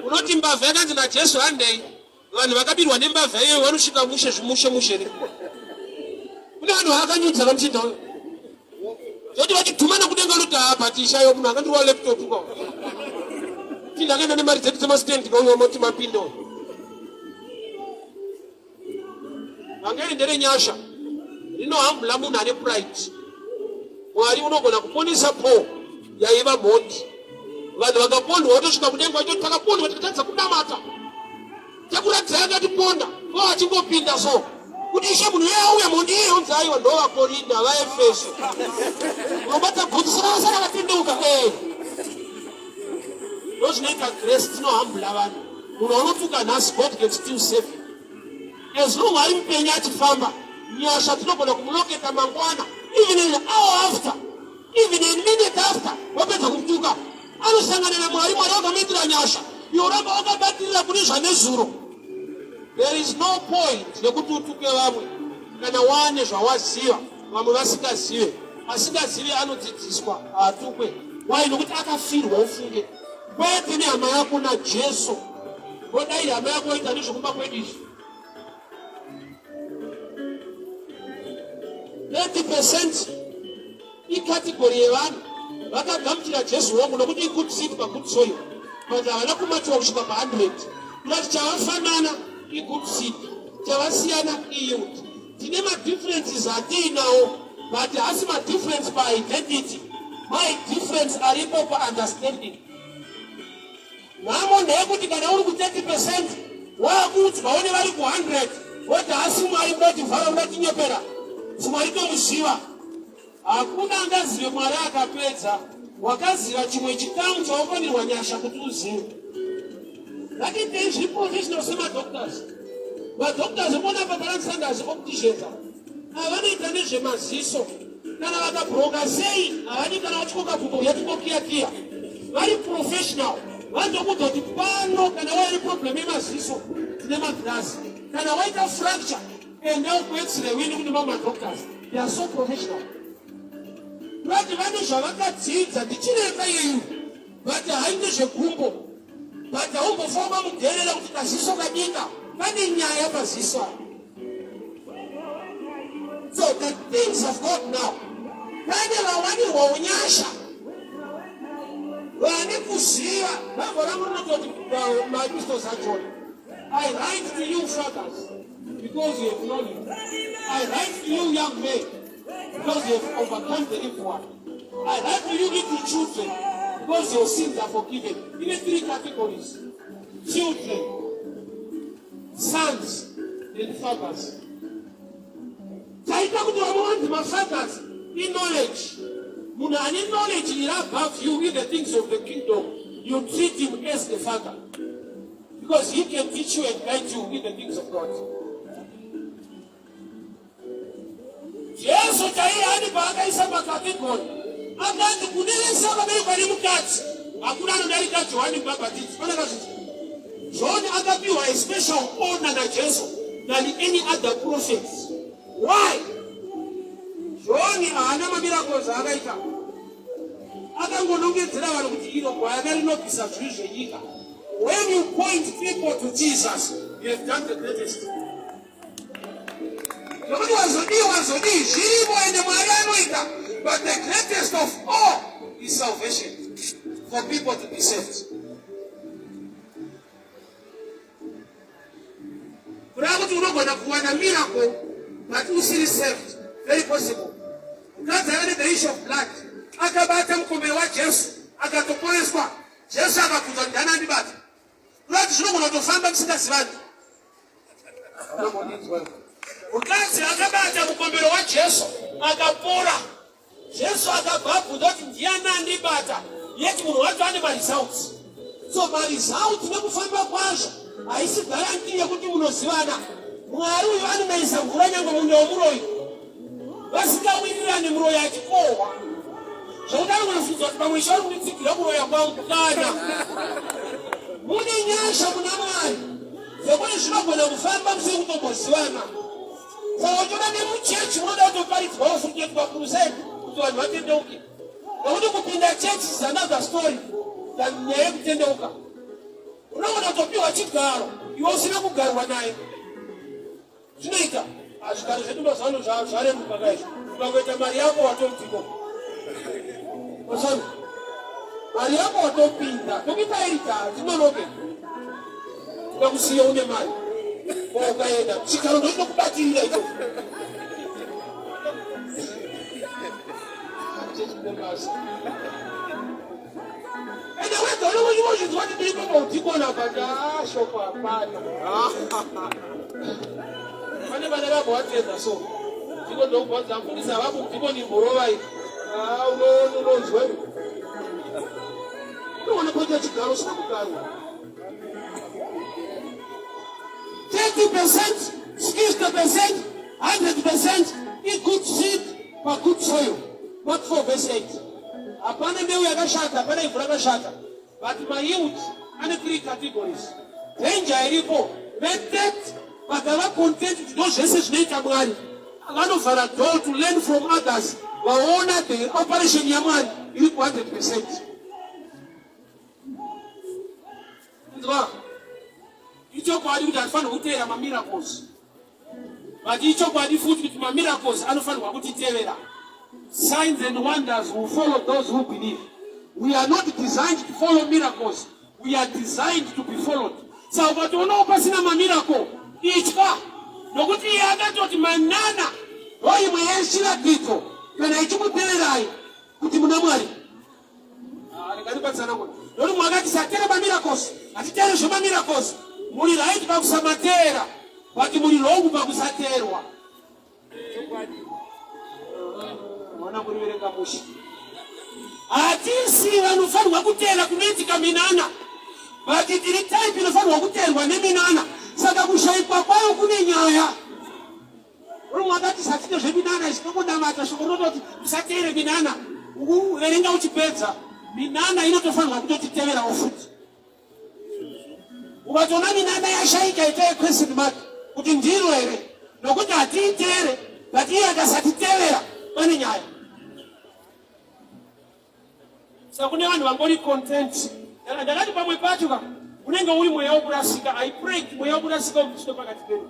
Unoti mbavha yakanzi naJesu handei, vanhu vakabirwa nembavha iyoyo vanosvika mushe zvimushe mushe ne. Kune vanhu vaakanyudza vamuchinda uyo. Zoti vachidhumana kudenga unoti haa but ishayo munhu akandirwa laptop ko. Tinda akaenda nemari dzedu dzemastand kauyo moti mapindo. Vhangeri nderenyasha rinohambula munhu ane pride. Mwari unogona kuponesa Paul yaiva mhondi. Vanhu vakapondwa votosvika kudenga vachitoti takapondwa tikatadza kunamata. Takuratidza yakatiponda Paul achingopinda so kuti ishe munhu iye auya mhondi iye yonzi aiwa ndovakorinda vaefeso unobata bvudzi saka vasara vatendeuka ee ndozvinoita grace dzinohambula vanhu. Munhu waunotuka nhasi God can still save you. As long ari mupenyu achifamba, nyasha dzinogona kumuloketa mangwana, even an hour after, even a minute after wapedza kumutuka, anosangana naMwari. Mwari vakamuitira nyasha, iwe uramba wakabatirira kune zvanezuro. There is no point yekuti utuke vamwe kana wane zvawaziva vamwe vasingazive. Asingazive anodzidziswa, haatukwe. Why? Nokuti akafirwa ufunge. Kwete nehama yako naJesu. Kodai hama yako ita nezvekumba kwedu izvi. 30% icategory yevanhu vakagamuchira Jesu hongu nokuti igood seed pagood soil but havana kumatiwa kusvika pa100 kurati chavafanana igood seed chavasiyana iyield. Tine madifferences atiinawo but haasi madifference paidentity, madifference aripo paunderstanding. Nhamo ndeyekuti kana uri ku 30 percent waakuudzwawo nevari ku 100 woti haasi Mwari munotivhara munatinyepera, Mwari tomuziva. Hakuna angazive Mwari akapedza. Wakaziva chimwe chikamu chaufanirwa nyasha kuti uzive. Ngatiitei zviri professional semadoctors. Madoctors unoona apa pana Sanders opticians ava vanoita nezvemaziso. Kana vakabroka sei havadi kana vachikoka bvumo uya tingokiya kiya. Vari professional vanotokuudza kuti pano kana waine problem yemaziso tine magirazi. Kana waita fracture enda kuX-ray uende kune mamwe madoctors. They are so professional. Vati vane zvavakadzidza ndichiremba iyeyu but haite zvegumbo but haumbofamba mugerera kuti kaziso kadika pane nyaya paziso apa. So the things of God now pane vawanirwawo nyasha. Vane kuziva bhaibheri rangu rinototi maepistles achona, "I write to you, fathers, because you have known him. I write to you, young men, because you have overcome the evil one. I write to you, little children, because your sins are forgiven." Ine three categories: children, sons and fathers. Chaita kuti vamwe vanzi mafathers iknowledge. Munhu ane knowledge iri above you in the things of the kingdom, you treat him as the father, because he can teach you and guide you in the things of God. Jesu chaiye ani paakaisa macategory, akati kune vese vakaberekwa nemukadzi, hakuna anodarika Johani Mubhabhatidzi. Panakazviti John akapiwa a special honor naJesu than any other prophets. Why? John haana mamiracles aakaita. Akangonongedzera vanhu kuti iro gwayana rinobvisa zvivi zvenyika. When you point people to Jesus, you have done the greatest. Nokuti wazodii, wazodii, zvirimo, ende Mwari anoita, but the greatest of all is salvation, for people to be saved. Kureva kuti unogona kuwana miracle but usiri saved. Very possible. Mukadzi aiva nethe issue of blood akabata mukombero waJesu akatoporeswa. Jesu akabvunzwa kuti, "Ndiani andibata?" Kureva kuti zvinogona kutofamba musingazivani. Mukadzi akabata mukombero waJesu akapora. Jesu akabva abvunza kuti, "Ndiani andibata?" Yeti munhu wacho ane maresults. So maresults nekufamba kwazvo haisi guarantee yekuti munozivana. Mwari uyu anonayisa mvura nyange munda wemuroyi vasingawirirani, muroyi achikohwa, zvokuti anogona kufunza kuti pamwe ishe vari kunditsigira kuroya kwangu. Kana mune nyasha muna Mwari dzekuti zvinogona kufamba musiri kutombozivana. Saka uchiona nemuchechi munoda kutoparidzwawo futi, kuitwa crusade kuti vanhu vatendeuke, nekuti kupinda chechi is another story than nyaya yekutendeuka. Unogona kutopiwa chigaro iwe usina kugarwa naye. Zvinoita. Zvigaro zvedu mazuva ano zvareruka kaizvo. Ukangoita mari yako, watotiko masano, mari yako watopinda. Tokuita irita tinonoke, tikakusiya une mari, ukaenda chigaro ndochinokubatirira ichocho. Chechibasa ende wega unongozvinzwa kuti ndiripo paudhikona, but shoko hapana. Pane vana vabva vatenda, so ndiko ndokubva mfundisi havapo, kudhikoni imborovai. Unonzwa, unoona kuita chigaro usina kugarwa. 30%, 60%, 100% igood seed pagood soil. Mark 4 verse 8. Hapana mbeu yakashata, hapana ivhu rakashata, but mayield ane three categories. Danger iripo, ve30 vakava content kuti ndo zvese zvinoita Mwari, vanovhara door to learn from others. Vaona the operation yaMwari iri ku100%. Nzwa, ichokwadi kuti hatifanirwi kuteera mamiracles, but ichokwadi futi kuti mamiracles anofanirwa kutitevera. Signs and wonders will follow those who believe. We are not designed to follow miracles, we are designed to be followed. Saka ukationawo pasina mamiracle, itya, nokuti iye akatoti manana ndoimwe yechiratidzo kana ichikuteverai kuti muna Mwari. Ndikatibatsana kuti nokuti mwakati satere mamiracles, hatitere zvemamiracles. Muri right pakusamateera, but muri wrong pakusateerwa. Mwana kuriverenga mushe. Hatisi vanofanirwa kuteera kunoitika minana, but tiri type inofanirwa kuteerwa neminana. Saka kushayikwa kwayo kune nyaya. Rumwe akati satite zveminana, isinongonamata. Shoko rinototi musateere minana. Verenga uchipedza. Minana inotofanirwa kutotiteverawo futi. Ukatoona minana yashaika, itai question mark kuti ndiro here, nokuti hatiitere, but iye akasatitevera pane nyaya. Saka kune vanhu vangori content. Ndakati pamwe pacho ka unenge uri mweya wokurasika. I pray kuti mweya wokurasika ubviswe pakati pedu.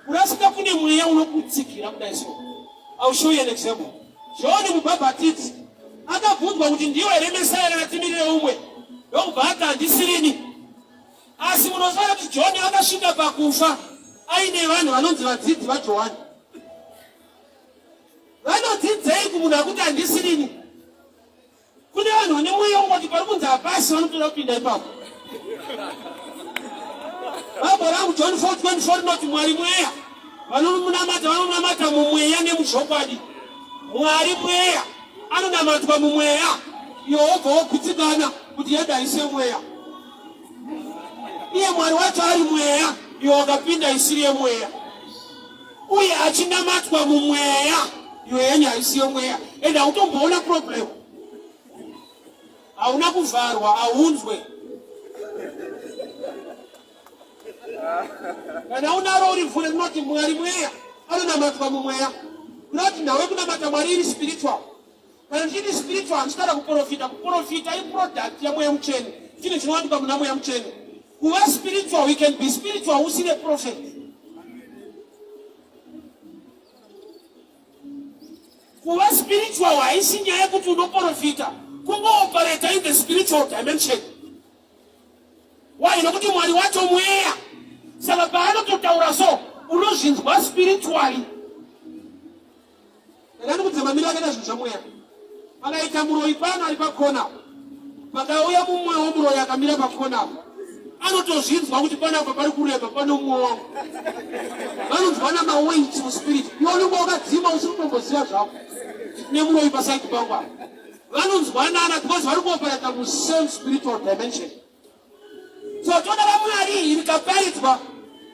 Kurasika kune mweya unokutsigira kudai. So I'll show you an example. John Mubhabhatidzi. Akabvunzwa kuti ndiwe here Mesaya kana timirire umwe, ndokubva ati handisirini. Asi munoziva kuti John akasvika pakufa aine vanhu vanonzi vadzidzi vaJohani. Vanodzidzei kumunhu akuti handisirini? Kune vanhu vane mweya wekungoti pari kunzi hapasi vanotoda kupinda ipapo. Bible rangu John 4:24 rinoti Mwari mweya, vanomunamata vanomunamata mumweya nemuzvokwadi. Mwari mweya anonamatwa mumweya, iwe wobva wogutsikana kuti yedu haisi yemweya. Iye Mwari wacho ari mweya, iwe wakapinda isiri yemweya uye achinamatwa mumweya iwe yenyu haisi yomweya and hautomboona problem hauna kuvharwa haunzwe kana unaro uri mvura rinoti mwari mweya anonamatwa mumweya kunoti nhau yekunamata mwari iri spiritual Kana ndichiti spiritual handichitaura kuprofita. Kuprofita iproduct yamweya mutsvene, chinhu chinowanikwa muna mweya mutsvene. Kuva spiritual, we can be spiritual usine prophet. Kuva spiritual haisi nyaya yekuti unoprofita, kungooperata in the spiritual dimension. Why? Nokuti Mwari wacho mweya. Saka paanototaura so unozvinzwa spiritually. Ndakati kudza mamiro akaita zvinhu zvamweya. Pakaita muroyi pano ari pakona. Pakauya mumwewo muroyi akamira pakona apo. Anotozvinzwa kuti panapa pari kureba pane mumwe wangu. Vanonzwana maweight muspirit. Iwe unenge wakadzima usiri kutomboziva zvako. Tine muroyi pasaidi pangu apa. Vanonzwanana because vari kuoperata musame spiritual dimension. So toda raMwari rikaparidzwa,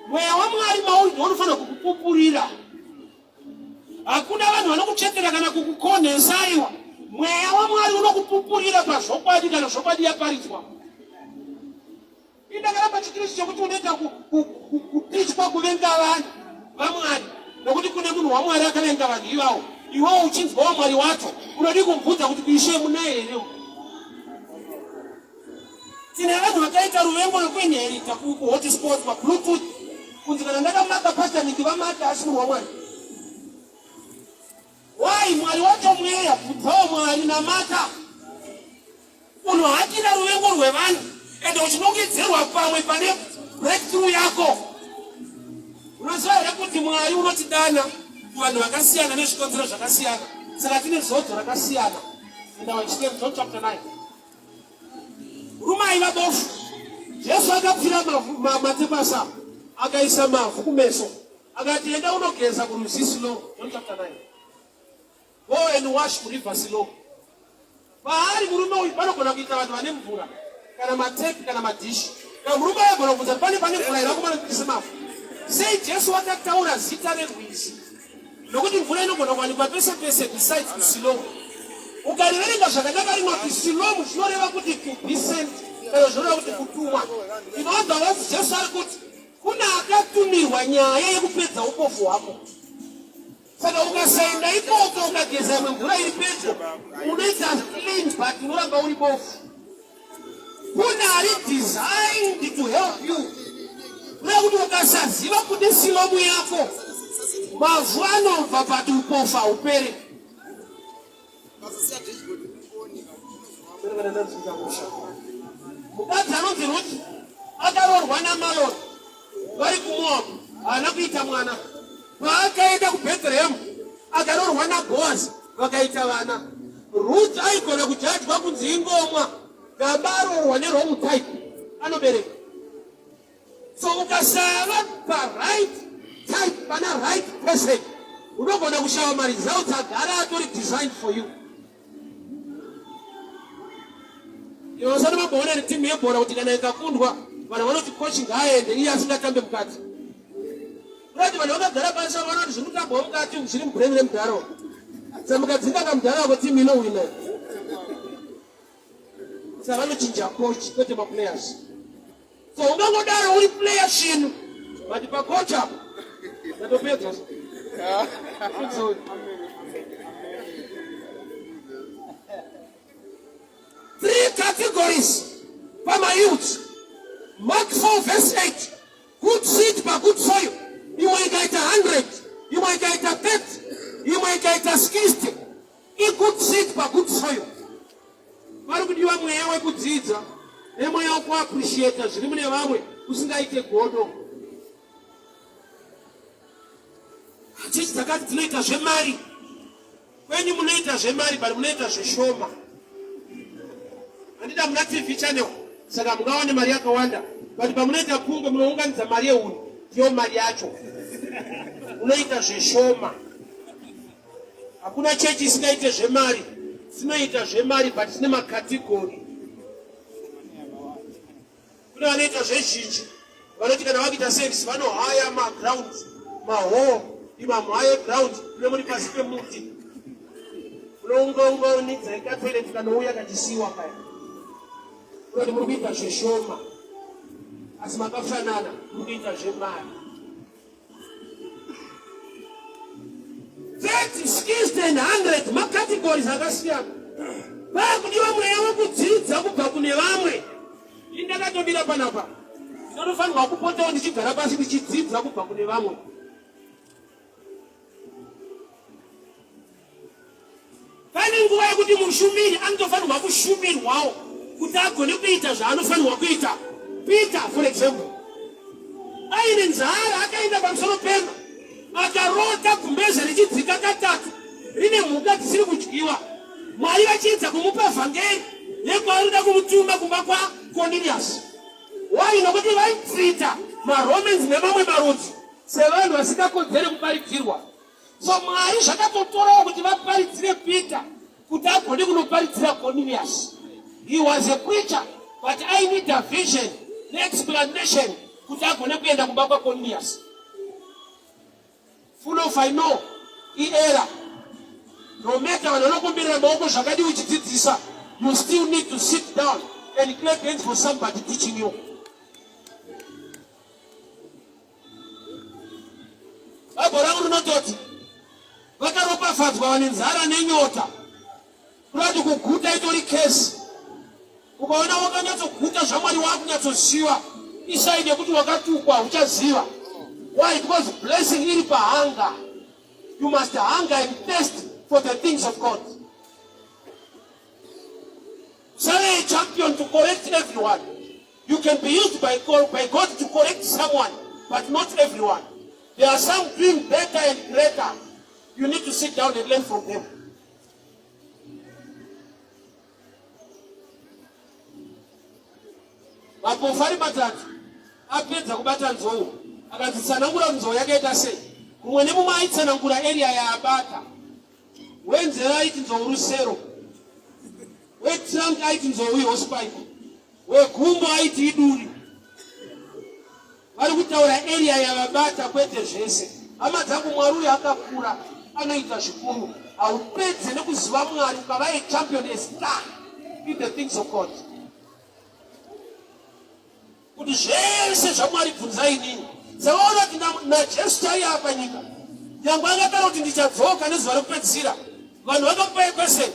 mweya waMwari mauri ndounofanira kukupupurira. Hakuna vanhu vanokuchetera kana kukukonhesa aiwa. Mweya waMwari unokupupurira pazvokwadi kana zvokwadi yaparidzwa. Indakaramba chiKristu chekuti unoita kutichwa kuvenga vanhu vaMwari nokuti kune munhu waMwari akavenga vanhu ivawo. Iwewo uchinzwa waMwari wacho unodii kumubvunza kuti kuishe munaye here? Tine vanhu vakaita ruvengo rwekuinherita kuhotspot pabluetooth kunzi kana ndakamaka pastor Niki vamaka asi munhu waMwari. Why Mwari wacho mweya bvunzawo Mwari namata. Munhu hatina ruvengo rwevanhu ende uchinongedzerwa pamwe pane breakthrough yako. Unoziva here kuti Mwari unotidana kuvanhu vakasiyana nezvikonzero zvakasiyana saka tine zodzo rakasiyana. Enda wachitero John chapter 9. Murume aiva bofu. Jesu akapfira mate pasi apa akaisa mavhu kumeso akati enda unogeza kurwizi Siloam. John chapter 9. Go and wash kuriver Siloam. Paari murume uyu panogona kuita vanhu vane mvura kana matepi kana madhishi. Kana murume aigona kubvunza pane pane mvura here akomana ndipise mavhu. Sei Jesu akataura zita rerwizi? Nokuti mvura inogona kuwanikwa pese pese besides kuSilomu. Ukariverenga zvakanaka rinoti Silomu zvinoreva kuti to be sent kana zvinoreva kuti kutumwa. In other words, Jesu ari kuti kuna akatumirwa nyaya yekupedza upofu hwako. Saka ukasaenda ikoko ukageza imwe mvura iri pedyo unoita clean but unoramba uri bofu. Kune ari designed to help you. Kuda kuti ukasaziva kune silomu yako mavhu anobva but upofu haupere. Mukadzi anonzi Ruth akaroorwa naMalon vari kuMoab haana kuita mwana. Paakaenda kuBethlehem akaroorwa naBoaz vakaita vana. Ruth aigona kujajwa kunzi ingomwa gamba aroorwa nerong type anobereka. So ukasava paright type pana right person unogona kushava maresults agara atori designed for you. Iwe usati mamboona timu yebhora kuti kana ikakundwa vanhu vanoti coach ngaaende iye asingatambe mukati. Kurati vanhu vakagara pasi vakaona kuti zviri kutambwa mukati umu zviri mubrain remudhara umu. Saka mukadzinga kamudhara ako timu inowina. Saka vanochinja coach kwete maplayers. So ungangodaro uri player svinu but pacoach apo ndatopedza. So, three categories pamayouth. Mark 4 verse 8. Good seed pagood soil. Imwe ikaita 100, imwe ikaita 30, imwe ikaita 60. Igood seed pagood soil. kuappreciata zviri mune vamwe usingaite godo. Chechi dzakati dzinoita zvemari. Kwenyu munoita zvemari but munoita zvishoma. Handida muna TV channel saka mungawane mari yakawanda but pamunoita pungwe munounganidza mari yehuni ndiyo mari yacho. Munoita zvishoma. Hakuna chechi isingaite zvemari. Dzinoita zvemari but dzine makategori. Kune vanoita zvezhinji vanoti kana vakuita service vanohaya maground mahall imamhaye ground mune muri pasi pemuti unoungaungaunidza ikatoilet kanouya kachisiwa kaya unoti muri kuita zveshoma asi makafanana muri kuita zvemari 30, 60 and 100 macategories akasiyana. Pakudiwa mweya wekudzidza kubva kune vamwe. Ini ndakatomira panapa. Ndinotofanirwa kupotawo ndichigara pasi ndichidzidza kubva kune vamwe. Pane nguva yekuti mushumiri anotofanirwa kushumirwawo kuti agone kuita zvaanofanirwa kuita. Peter, for example, aine nzara akaenda pamusoro pemba akarota gumbeze richidzika katatu rine mhuka dzisiri kudyiwa. Mwari vachiedza kumupa vhangeri yekwaarida kumutuma kumba kwaCornelius. Why? Nokuti vaitrita maRomans nemamwe marudzi sevanhu vasingakodzeri kuparidzirwa. So Mwari zvakatotorawo kuti vaparidzire Peter kuti agone kunoparidzira Cornelius. He was a preacher but I need a vision neexplanation kuti agone kuenda kumba kwaCornelius. Full of I know iera. No matter vanhu vanokumbirira maoko zvakadii uchidzidzisa, you still need to sit down and clap hands for somebody teaching you. Bhaibheri rangu rinototi vakaropafadzwa vane nzara nenyota. Kurati kuguta itori kesi. Ukaona wakanyatsoguta zvaMwari wakunyatsoziva isaidi yekuti wakatukwa uchaziva. Why? Because blessing iri pahanga. You must hunger and thirst for the things of God. Usave a champion to correct everyone. You can be used by God, by God to correct someone, but not everyone. There are some doing better and greater. You need to sit down and learn from them. Mapofu ari matatu apedza kubata nzou akanzi tsanangura nzou yakaita sei. Mumwe nemumwe aitsanangura area yaabata. Wenzeve aiti nzou rusero, wetrunk aiti nzou ihosepipe, wegumbo aiti iduri. Vari kutaura area yavabata kwete zvese. Hama dzangu, Mwari uyu akakura, anoita zvikuru. Haupedze nekuziva Mwari ukava a champion, a star in the things of God. Kuti zvese zvaMwari bvunzai inini. Savaona kuti naJesu chaiye apa nyika. Nyangwe akataura kuti ndichadzoka nezuva rekupedzisira. Vanhu vakamupa question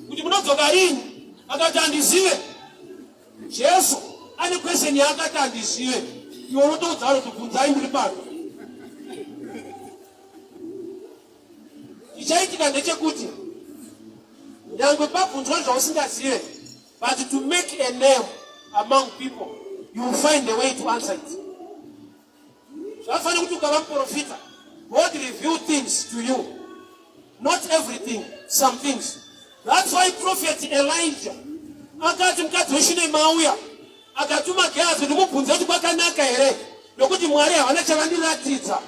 kuti munodzoka rini? Akati handizive. Jesu ane question yaakati handizive. Iwe unotoudza vanhu kuti bvunzai ndiri pano. Chichaitika ndechekuti nyangwe pabvunzwa zvausingazive But to make a name among people, you will find a way to answer it. Zvafanira kuti ukava muprofita, God reveal things to you. Not everything, some things. That's why prophet Elijah akati mukadzi weshinema auya akatuma Gehazi kuti mubvunze kuti kwakanaka here nokuti Mwari havana chavandiratidza.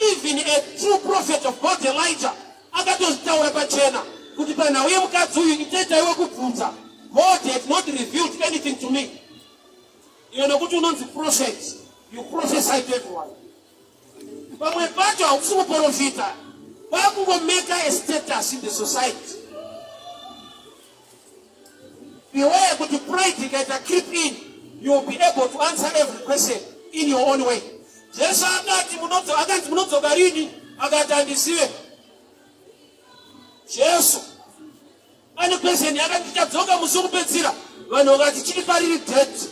Even a true prophet of God Elijah akatozvitaura pachena kuti panhau yemukadzi uyu iteta iwe kubvunza God had not revealed anything to me. Iwe nokuti unonzi prophet, you prophesy to everyone. Pamwe pacho hausi kuprofita, kwakungomeka a status in the society. Beware kuti pride ikaita creep in, you will be able to answer every question in your own way. Jesu akati munodzoka, akanzi munodzoka rini? Akati handizive. Jesu ane question yakati tichadzoka musi wekupedzisira. Vanhu vakati chiri pariri date.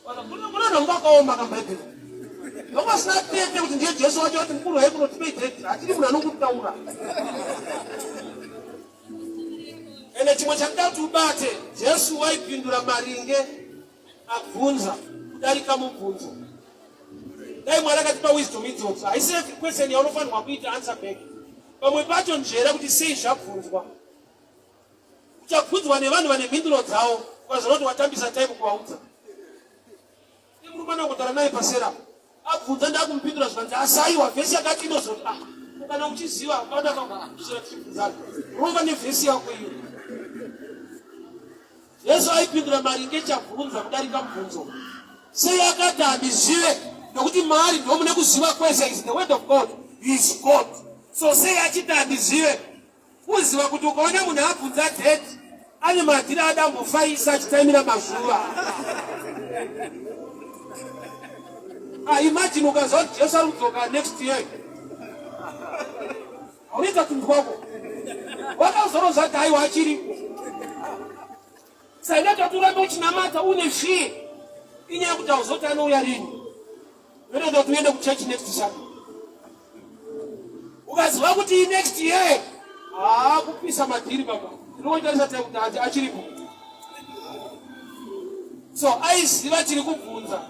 Kuna vanhu vakaoma kambhaibheri. Vanga vasina date kuti ndiye Jesu wacho ati mukuru hai kunotipei date. Hatidi munhu anongokutaura. Ende chimwe chandida kuti ubate, Jesu waipindura maringe. Abvunza kudarika mubvunzo. Dai Mwari akatipa wisdom idzodzo. Haisi every question yaunofanirwa kuita answer back. Pamwe pacho nzvera kuti sei zvabvunzwa. Uchabvunzwa nevanhu vane mhinduro dzavo ukazoona kuti watambisa time kuvaudza. Murume anongotaura naye pasera abvunza ndakumupindura zvikanzi asaiwa vhesi yakati inozoti ah kana uchiziva hapana kakusvira tichibvunzana rova nevhesi yako iyo. Jesu aipindura maringe chabvunza kudarika mubvunzo. Sei akati handizive nokuti maari ndomune kuziva kwese is the word of God. He is God. So sei achiti handizive? Kuziva kuti ukaona munhu abvunza date ane madhiri adambofaisa achitaimira mazuva. Ah, imagine ukaziva kuti Jesu ari kudzoka next year. Unoita tunhu twako. Wakazorodza kuti aiwa achiripo. Saka kuti urambe uchinamata une fear. Inyaya yekuti hauzoti anouya rini. Unoenda kuti uende kuchurch next Sunday. Ukaziva kuti next year haa kupisa madhiri baba. Ndinotarisa time kuti achiripo. So aiziva chiri kubvunza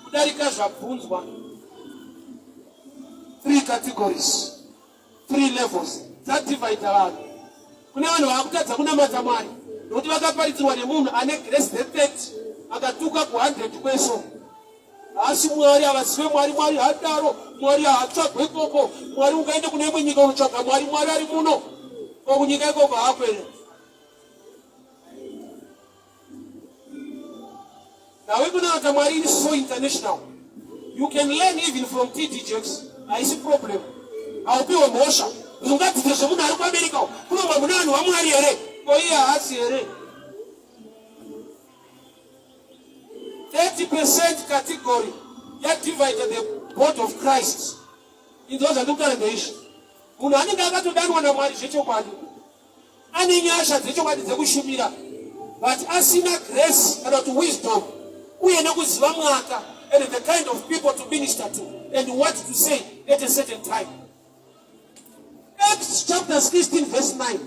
kudarika zvabvunzwa. Three categories. Three levels dzadivhaidha vanhu. Kune vanhu vaakutadza kunamata Mwari nokuti vakaparidzirwa nemunhu ane grace the 30 akatuka ku 100 kweso. Asi Mwari havazive Mwari, Mwari hadaro, Mwari haatsvagwe ikoko. Mwari ungaende kune imwe nyika unotsvaga Mwari, Mwari ari muno. Ko kunyika ikoko haakwere. Nawe kunamata Mwari is so international. You can learn even from TD Jakes. Haisi problem. Haupiwe mhosva. Ungadzidze zvemunhu ari kuAmerica kunobva mune vanhu vaMwari here? Ko iye haasi here? 30% category yadivided the body of Christ. Inzwa zvandikutaura ndeizvi. Munhu anenge akatodanwa naMwari zvechokwadi. Ane nyasha dzechokwadi dzekushumira but asina grace kana kuti wisdom uye nekuziva mwaka and the kind of people to minister to and what to say at a certain time. Acts chapter 16 verse 9.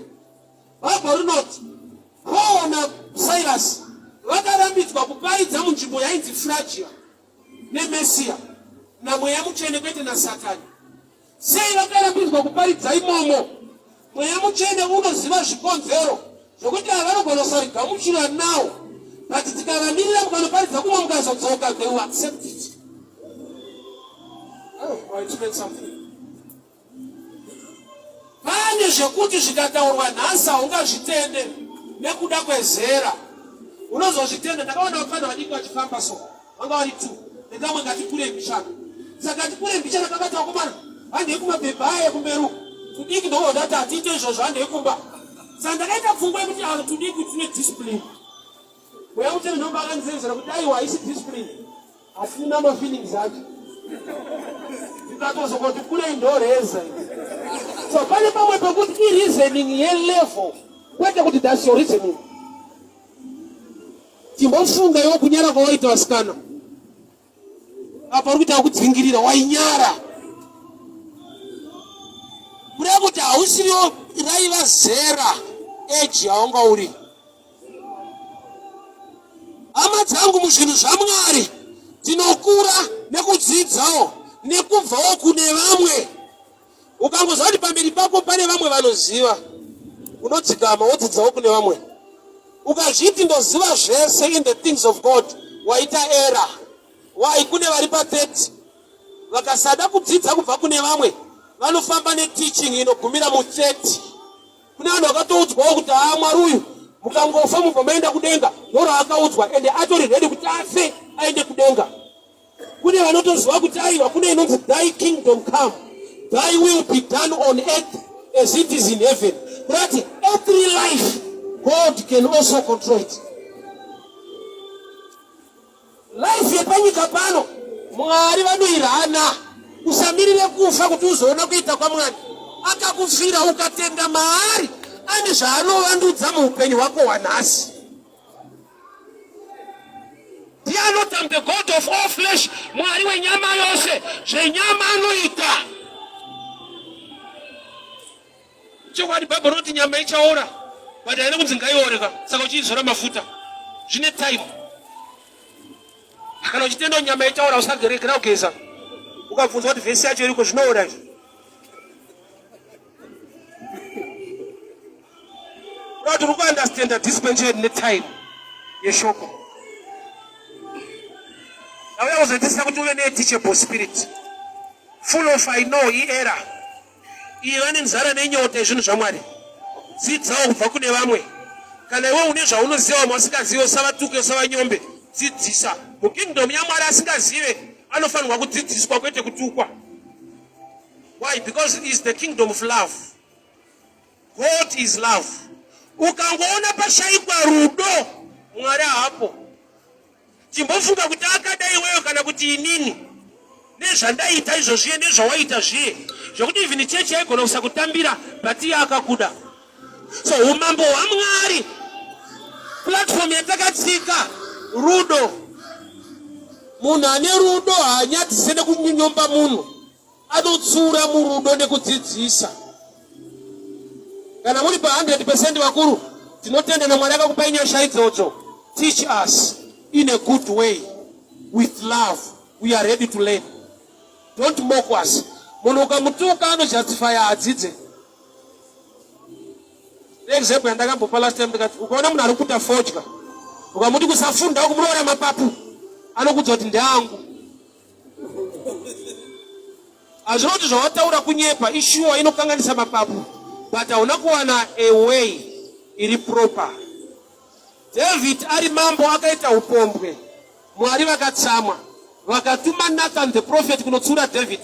Bible rinoti Paul naSilas vakarambidzwa kuparidza munzvimbo yainzi Phrygia neMesia naMweya Mutsvene kwete naSatani. Sei vakarambidzwa kuparidza imomo? Mweya Mutsvene unoziva zvikonzero zvokuti ava vanogona kusarigamuchira now, but tikavamirira mukanoparidza kumwe mukazodzoka, they will accept it. Oh, I explain something. Pane zvekuti zvikataurwa nhasi haungazvitende nekuda kwezera. Unozozvitenda. Ndakaona vapfana vadiki vachifamba so. Vanga vari two. Nekamwe kati kurei mbichana. Saka kati kurei mbichana kakati vakomana handei kumabhebha aya kumberi uku. Tudiki ndobva ndati hatiite izvozvo handei kumba. Saka ndakaita pfungwa yekuti ava tudiki tune discipline. Mweya Mutsvene ndomba akandisenzera kuti aiwa haisi discipline. Asina mafeelings acho. Ndikatozongoti kurei ndoreza. So pane pamwe pekuti ireasoning yelevel kwete kuti that's your reasoning. Timbofunga iwe kunyara kwawaita vasikana. Apa uri kuita kudzingirira wainyara. Kureva kuti hausiriwo raiva zera age yaunga uri. Hama dzangu muzvinhu zvaMwari tinokura nekudzidzawo nekubvawo kune vamwe. Ukangoziva kuti pamberi pako pane vamwe vanoziva, unodzikama wodzidzawo kune vamwe. Ukazviti ndoziva zvese in the things of God, waita error. Why? Kune vari pa 30 vakasada kudzidza kubva kune vamwe vanofamba neteaching inogumira mu 30. Kune vanhu vakatoudzwawo kuti haa Mwari uyu mukangofa mubva maenda kudenga, ndoraakaudzwa ende atori ready kuti afe aende kudenga. Kune vanotoziva kuti aiwa kune inonzi thy kingdom come thy will be done on earth as it is in heaven. Kurati earthly life God can also control it. Life yepanyika pano Mwari vanoirana. Usamirire kufa kuti uzoona kuita kwaMwari. Akakufira ukatenda maari ane zvaanovandudza muupenyu hwako hwanhasi. Ndiye anoti I'm the God of all flesh, Mwari wenyama yose, zvenyama anoita. Chokwadi Bible rinoti nyama ichaora but haina kunzi ngaiore ka, saka uchiizora mafuta zvine time. Kana uchitenda nyama ichaora usagerekera kugeza. Ukabvunzwa kuti vhesi yacho iriko zvinoora izvi. Kuti uri kuunderstanda dispensation netime yeshoko. Ndauya kuzodzidzisa kuti uve neteachable spirit. Full of I know iera. Iva nenzara nenyota yezvinhu zvaMwari. Dzidzawo kubva kune vamwe. Kana iwe une zvaunoziva vamwe vasingazive, usavatuke, usavanyombe. Dzidzisa. Mukingdom yaMwari asingazive anofanirwa kudzidziswa kwete kutukwa. Why? Because it is the kingdom of love. God is love. Ukangoona pashaikwa rudo, Mwari haapo. Chimbofunga kuti akada iweyo kana kuti inini nezvandaita izvo zviye nezvawaita zviye zvekuti even chechi yaigona kusakutambira but iye akakuda. So umambo hwaMwari platform yatakatsika rudo. Munhu ane rudo haanyadzise nekunyomba munhu. Anotsiura murudo nekudzidzisa. Kana muri pa 100% vakuru, tinotenda naMwari akakupai nyasha idzodzo. Teach us in a good way with love. We are ready to learn. Don't mock us. Munhu ukamutuka anojustify adzidze. Example yandakambopa last time ndikati ukaona munhu ari kuita fodya ukamuti kusafunda ukumuroora mapapu anokudza kuti ndeangu. Hazvina kuti zvawataura kunyepa ishuwa inokanganisa mapapu but hauna kuwana a way iri proper. David ari mambo akaita upombwe, Mwari vakatsamwa vakatuma Nathan the prophet kunotsiura David.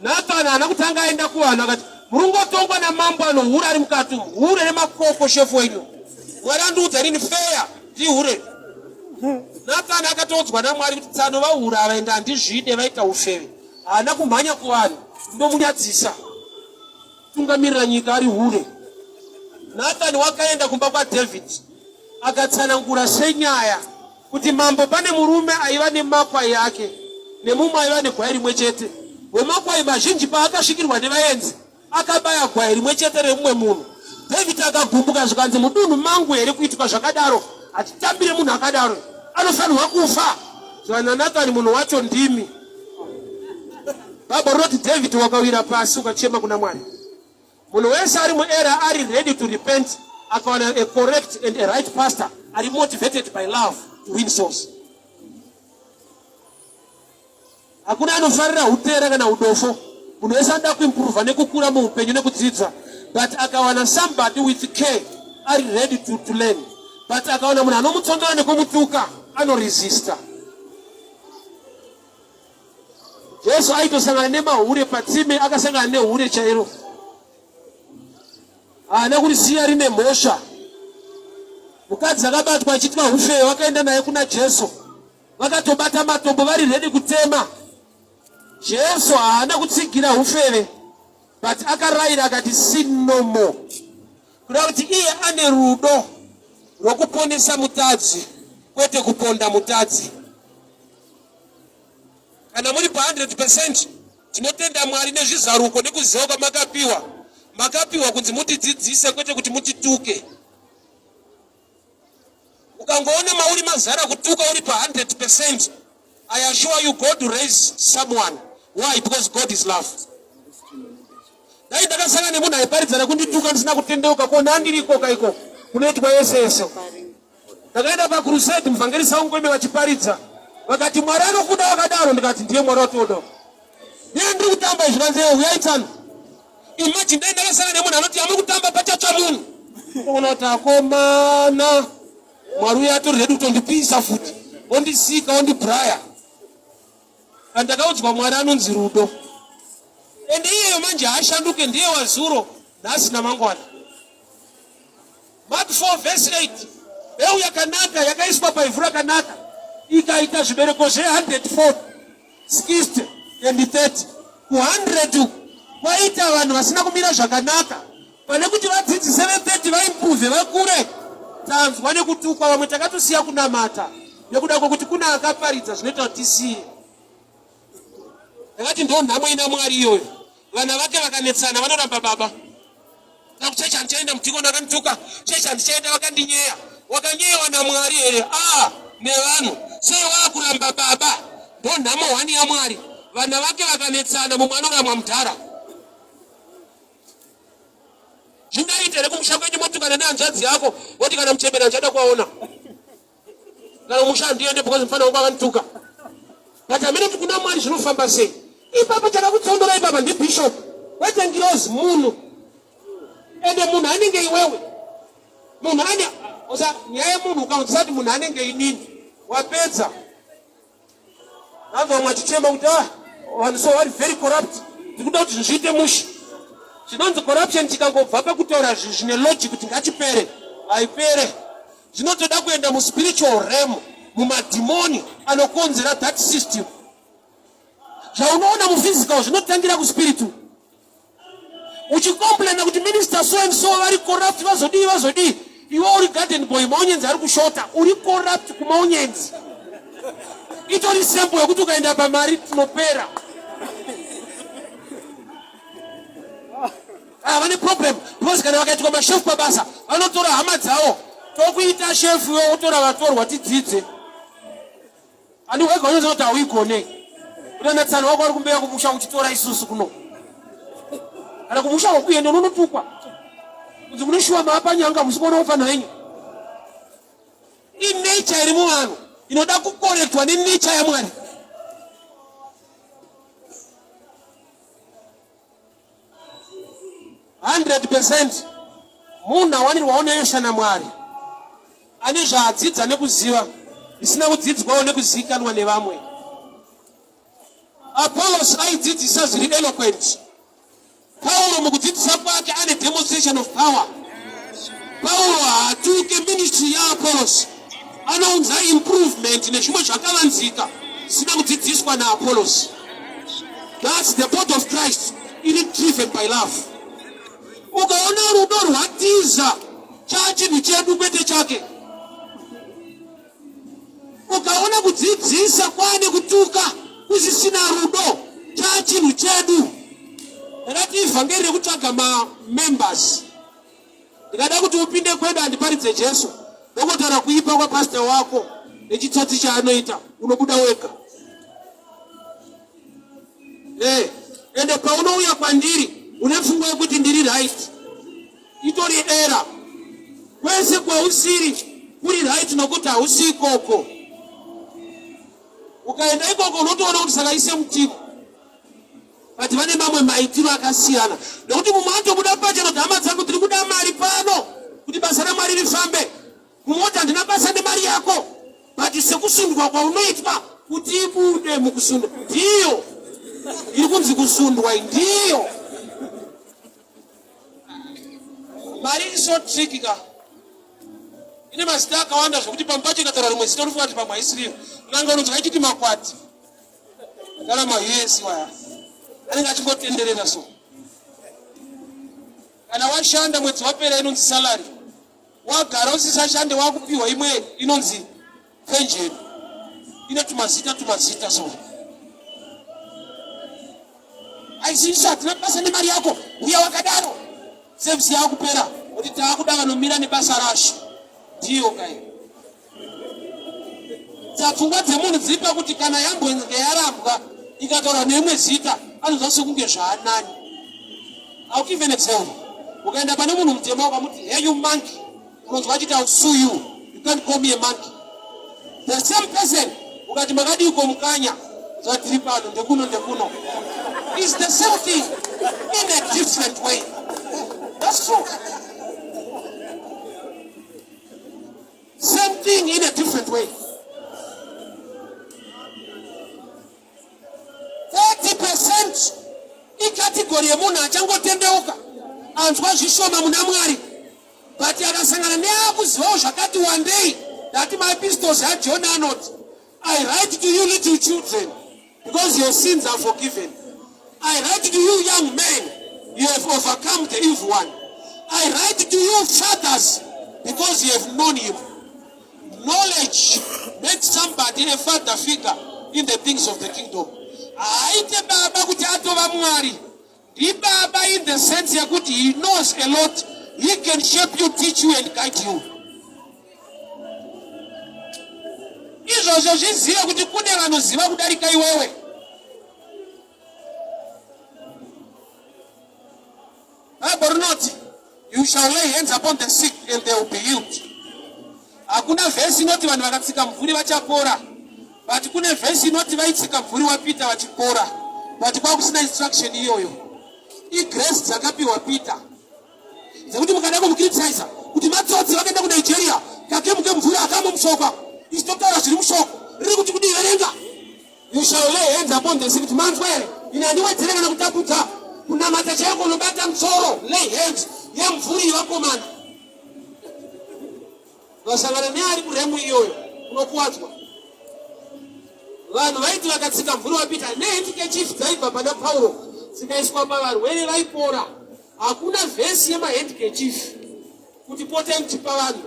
Nathan haana kutanga aenda kuvanhu akati murungotongwa namambo anohura ari mukati umu, hure remakoko shefu wenyu. Mwari andiudza inini feya ndihure. Nathan akatoudzwa naMwari kuti tsano vahura ava ende handizvide vaita ufeve. Haana kumhanya kuvanhu ndomunyadzisa. Tungamirira nyika ari hure. Nathan wakaenda kumba kwaDavid akatsanangura senyaya kuti mambo pane murume aiva nemakwai ake nemumwe aiva negwai rimwe chete. Wemakwai mazhinji paakasvikirwa nevaenzi akabaya gwai rimwe chete remumwe munhu. David akagumbuka zvikanzi mudunhu mangu here kuitwa zvakadaro? Hatitambire munhu akadaro, anofanirwa kufa. Zvikanzi naNathani, munhu wacho ndimi. Bible rinoti David wakawira pasi ukachema kuna Mwari. Munhu wese ari muera ari ready to repent akawana a correct and a right pastor ari motivated by love to win souls. Hakuna anofarira hutera kana hudofo. Munhu wese anoda kuimprova nekukura muupenyu nekudzidza but akawana somebody with care ari ready to learn but akawana munhu anomutsondora nekumutuka anoresista. Jesu aitosangana nemahure patsime, akasangana nehure chairo. Haana kurisiya rine mhosva. Mukadzi akabatwa achiitwa hufeyo, vakaenda naye kuna Jesu, vakatobata matombo vari redi kutema. Jesu haana kutsigira hufeve, but akarayira akati sin no more, kuda kuti iye ane rudo rwokuponesa mutadzi kwete kuponda mutadzi. Kana muri pa 100% tinotenda Mwari nezvizaruko nekuziva kwamakapiwa. Makapiwa kunzi mutidzidzise kwete kuti mutituke. Ukangoona mauri mazara kutuka uri pa 100%, I assure you God will raise someone. Why? Because God is love. Dai ndakasangana nemunhu aiparidzana kundituka ndisina kutendeuka ko ndandiriko kaiko kunoitwa yese yese. Ndakaenda pakrusade muvhangeri Saungweme vachiparidza vakati Mwari anokuda wakadaro, ndikati ndiye Mwari watoda. Ndiye ndiri kutamba izvi kanzi huyai tsano. Imagine dai ndakasangana nemunhu anoti amuri kutamba pachatsva munhu. Unoona kuti akomana Mwari uya atori ready kutondipisa futi ondisika ondibraya. Pandakaudzwa Mwari anonzi rudo. Ende iyeyo manje haashanduke ndiye wazuro nhasi namangwana. Mark 4 verse 8 mbeu yakanaka yakaiswa paivhu rakanaka ikaita zvibereko zve 140 60 and 30 ku 100 uku kwaita vanhu vasina kumira zvakanaka pane kuti vadzidzise ve 30 vaimprove vakure tanzwa nekutukwa vamwe takatosiya kunamata nekuda kwekuti kuna akaparidza zvinoita kuti tisiye ndakati ndo nhamo ina Mwari iyoyo vana vake vakanetsana vanoramba baba Chechi handichaenda mudhikoni akandituka, chechi handichaenda vakandinyeya. Wakanyeyewa naMwari here? Ah, nevanhu. Sei waakuramba baba? Ndonhamo hwani yaMwari. Vana vake vakanetsana, mumwe anoramwa mudhara. Zvingaite here kumusha kwenyu motukana nehanzvadzi yako woti kana muchembera ndichada kuvaona kana kumusha handiende because mufana wangu akandituka. But hamene kuti kuna Mwari zvinofamba sei. Ipapa chakakutsondora ipapa ndibishop kwete ngirozi munhu. Ende munhu anenge iwewe. Munhu ane osa nyaya yemunhu ukaunzisa kuti munhu anenge inini wapedza. Vanhu vamwe vachichema kuti ah, vanhu so vari very corrupt, tikuda kuti zvinhu zviite mushe. Chinonzi corruption chikangobva pakutaura zvinhu zvine logic kuti ngachipere, haipere. Zvinotoda kuenda muspiritual realm, mumadhimoni anokonzera that system. Zvaunoona muphysical zvinotangira kuspiritual. Uchicomplaina kuti minister so and so vari corrupt, vazodii vazodii, iwe uri garden boy, maonyenzi ari kushota, uri corrupt kumaonyenzi. Itori sample yekuti ukaenda pamari tinopera. Ah, vane problem because kana vakaitwa mashefu pabasa vanotora hama dzavo, tokuita shefu iwe wotora vatorwa tidzidze. Ani wega unoziva kuti hauigone. Unonatsana wako ari kumbeya kumusha uchitora isusu kuno. Kana kumusha wakuenda unonotukwa. Kunzi mune shuwa maapa nyanga musi kuona ufana wenyu. Inature iri muvanhu inoda kukorektwa nenature yaMwari. 100% munhu awanirwawo nenyasha naMwari ane zvaadzidza nekuziva zvisina kudzidzwawo nekuzivikanwa nevamwe. Apollos aidzidzisa zviri eloquent. Pauro mukudzidzisa kwake ane demonstration of power. Pauro haatuke ministry yaApollos, anounza improvement nezvimwe zvakavanzika zvisina kudzidziswa naApollos. That's the body of Christ iri driven by love. Ukaona rudo rwatiza chachinhu chedu kwete chake. Ukaona kudzidzisa kwane kutuka kusisina rudo chachinhu chedu. Ndakati ivhangeri rekutsvaga mamembers. Ndikada kuti upinde kwedu andiparidze Jesu, ndokotaura kuipa kwapastor wako nechitsotsi chaanoita, unobuda wega. Hey, ende paunouya kwandiri une pfungwa yekuti ndiri right, itori era. Kwese kwausiri kuri right nokuti hausi ikoko. Ukaenda ikoko unotoona kuti saka ise mutimo but vane mamwe maitiro akasiyana nekuti mumwe atobuda pachena kuti hama dzangu tiri kuda mari pano kuti basa ramwari rifambe. Mumwe oti handina basa nemari yako but sekusundwa kwaunoitwa kuti ibude mukusundwa ndiyo iri kunzi kusundwa ndiyo mari iri so tricky ka ine mazita akawanda zvekuti pamwe pacho ikataura rimwe zita unofunga kuti pamwe haisiriyo n'anga unonzwa ichiti makwati kana mahesi waya anenge achingotenderera so kana washanda mwedzi wapera inonzi salary wagara usisashande wakupiwa imwe inonzi penjeni ine tumazita tumazita so aisisu hatina basa nemari yako uya wakadaro sevisi yakupera kuti taakuda vanomira nebasa rashe ndiyo kai Pfungwa dzemunhu dziri pakuti kana yambonge yarambwa ikataurwa neimwe zita anonzwa sekunge zvaanani. I'll give an example. Ukaenda pane munhu mutema ukamuti hey you monkey, unonzwa achiti I'll sue you. You can't call me a monkey. The same person ukati makadii ko mukanya zvatiri pano ndekuno ndekuno. It's the same thing in a different way. That's true. Same thing in a different way. 30% ikategori yemunhu achangotendeuka anzwa zvishoma muna Mwari but akasangana neakuzivawo zvakati wandei. Ndati maepistles aJohn anoti I write to you little children because your sins are forgiven. I write to you young men, you have overcome the evil one. I write to you fathers because you have known him. Knowledge makes somebody a father figure in the things of the kingdom. Haaite baba kuti atova Mwari. Ndibaba in the sense yekuti he knows a lot. He can shape you, teach you and guide you. Izvozvi Izvozvo zvizive kuti kune vanoziva kudarika iwewe. Bible rinoti you shall lay hands upon the sick and they will be healed. Hakuna vhesi inoti vanhu vakatsika mvuri vachapora, but kune vhesi inoti vaitsika mvuri waPeter vachipora, but kwakusina instruction iyoyo. Igrace dzakapiwa Peter dzekuti mukada kumucriticiza kuti matsotsi vakaenda kuNigeria kakemuke mvuri akamo mushoko isu totaura zviri mushoko riri kuti kudii verenga. You shall lay hands upon the sick. Manzwa here? Ini handiwedzere kana kutapudza. Kunamata chaiko unobata musoro. Lay hands yemvuri yevakomana. Vasangana neari kuremu iyoyo unokuwadzwa. Vanhu vaiti vakatsika mvuri waPita nehandkerchief dzaibva pana Pauro dzikaiswa pavarwere vaipora. Hakuna vhesi yemahandkerchief kuti potai muchipa vanhu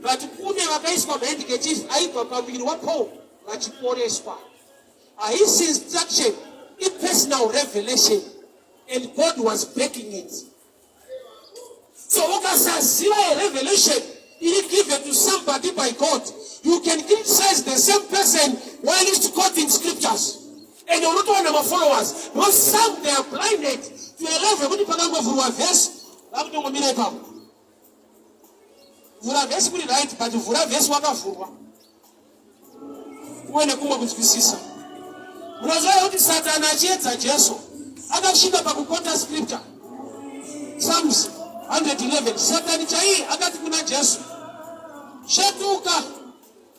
but kune vakaiswa mahandkerchief aibva pamuviri waPaul vachiporeswa. Haisi instruction, ipersonal revelation and God was backing it. So ukasaziva a revelation iri given to somebody by God, you can criticize the same person while he's quoting scriptures. And unotowana mafollowers because some they are blinded to a level yekuti pakangovhurwa verse vakutongomira ipapo. Vhura vhesi kuri right but vhura vhesi wakavhurwa uve nekumwe kunzwisisa. Munoziva kuti Satani achiedza Jesu akasvika pakukota scripture Psalms 111 Satani chaiye akati kuna Jesu, shetuka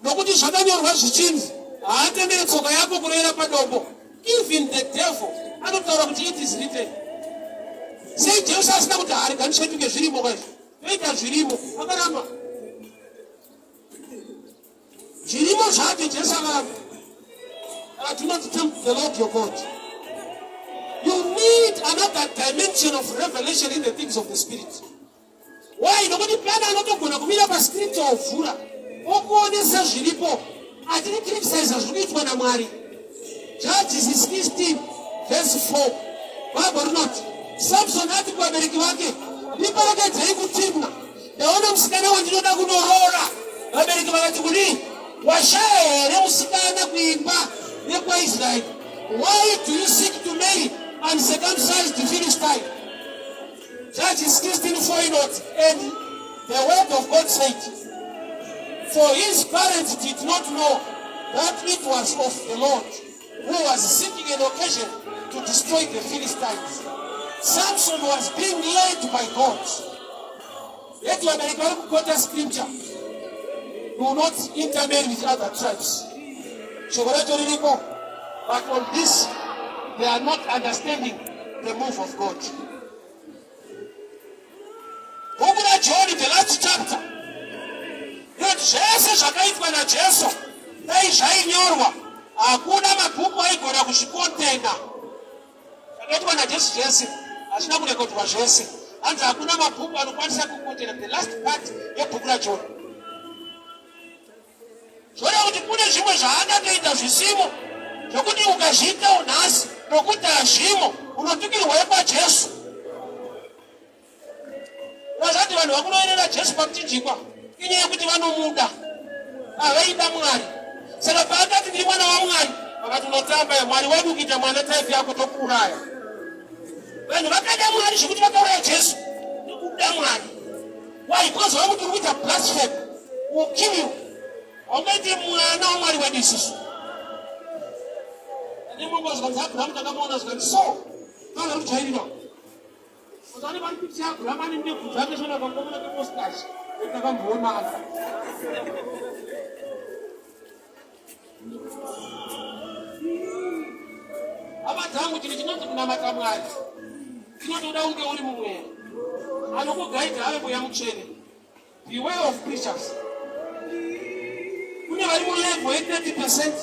nokuti zvakanyorwa zvichinzi haatendere tsoka yako kurevera padombo. Even the devil anotaura kuti it is written. Sei Jesu asina kuti harega ndisvetuke zvirimo kaizvo toita zvirimo akaramba zvirimo zvacho Jesu akaramba. Do not tempt the Lord your God. You need another dimension of revelation in the things of the Spirit. Why? Nokuti pane anotogona kumira pascripture ovhura okuonesa zviripo atiri criticize zviri kuitwa naMwari. Judges 16 verse 4 Bible rinoti Samson ati kuvabereki vake, ndiperekedzei kuTimna, ndaona musikana wandinoda kunoroora. Vabereki vakati kudii? Washaya here musikana kuimba yekwaIsraeri? Why do you seek to marry uncircumcised Philistine? Judges 16:4 inoti, and the word of God said, for his parents did not know that it was of the Lord who was seeking an occasion to destroy the Philistines. Samson was being led by God. Yet vabereki vari kukota scripture. Do not intermarry with other tribes. Shoko racho ririko. But on this, they are not understanding the move of God. Bhuku raJohn, the last chapter, rinoti zvese zvakaitwa naJesu dai zvainyorwa, hakuna mabhuku aigona kuzvikontena. Zvakaitwa naJesu zvese hazvina kurekodwa zvese, hanzi hakuna mabhuku anokwanisa kukontena the last part yebhuku raJohn. Zvoreva kuti kune zvimwe zvaakatoita zvisimo zvekuti ukazviitawo nhasi nokuti hazvimo unotukirwa yekwaJesu. Vazati vanhu vakunoerera Jesu pamuchinjikwa inyaya yekuti vanomuda, havaida Mwari. Saka paakati ndiri mwana waMwari, vakati unotamba Mwari wedu kuita mwana type yako tokuuraya. Vanhu vakada Mwari zvekuti vakauraya Jesu nekuda Mwari. Why? Because vakuti uri kuita blasphemy. Will kill you. Haungaite mwana waMwari wedu isusu. Ndimumba zvikanzi Abraham takamuona zvikanzi so. Kana uri kujairira. Saka vari kuti Abraham ane ndebvu dzake zvona kakomana kemustache. Takamboonana. Hama dzangu, chinhu chinonzi kunamata Mwari chinotoda unge uri mumweya anokugaidha ave mweya mutsvene. Beware of preachers. Kune vari mulevel ye30 percent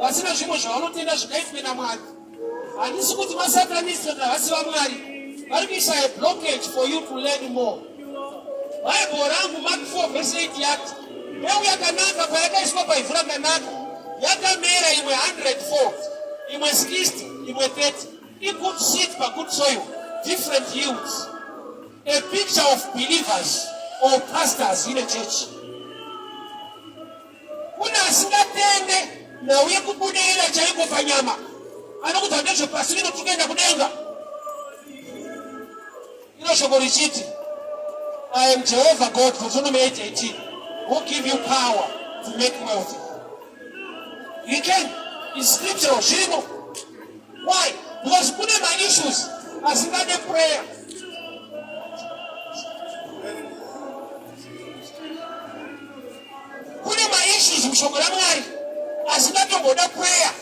vasina zvimwe zvavanotenda zvingaitwe naMwari. Handisi kuti masatanist kuti havasi vaMwari, vari kuisa a blockage for you to learn more. Bible rangu Mark 4 verse 8 yati mbeu yakanaka payakaiswa paivhu rakanaka yakamera imwe 100 fold, imwe 60, imwe 30. Igood seed pagood soil, different yields. A picture of believers or pastors in a church. Kune asingatende nhau yekubudirira chaiko panyama, anokudza ndezvepasi rino tiri kuenda kudenga. Iro shoko richiti, I am Jehovah God, Deuteronomy 8:18, who give you power to make wealth. You can, it's scriptural, zvirimo. Why? Because kune maissues asingade prayer. Kune maissues mushoko raMwari asingatomboda prayer.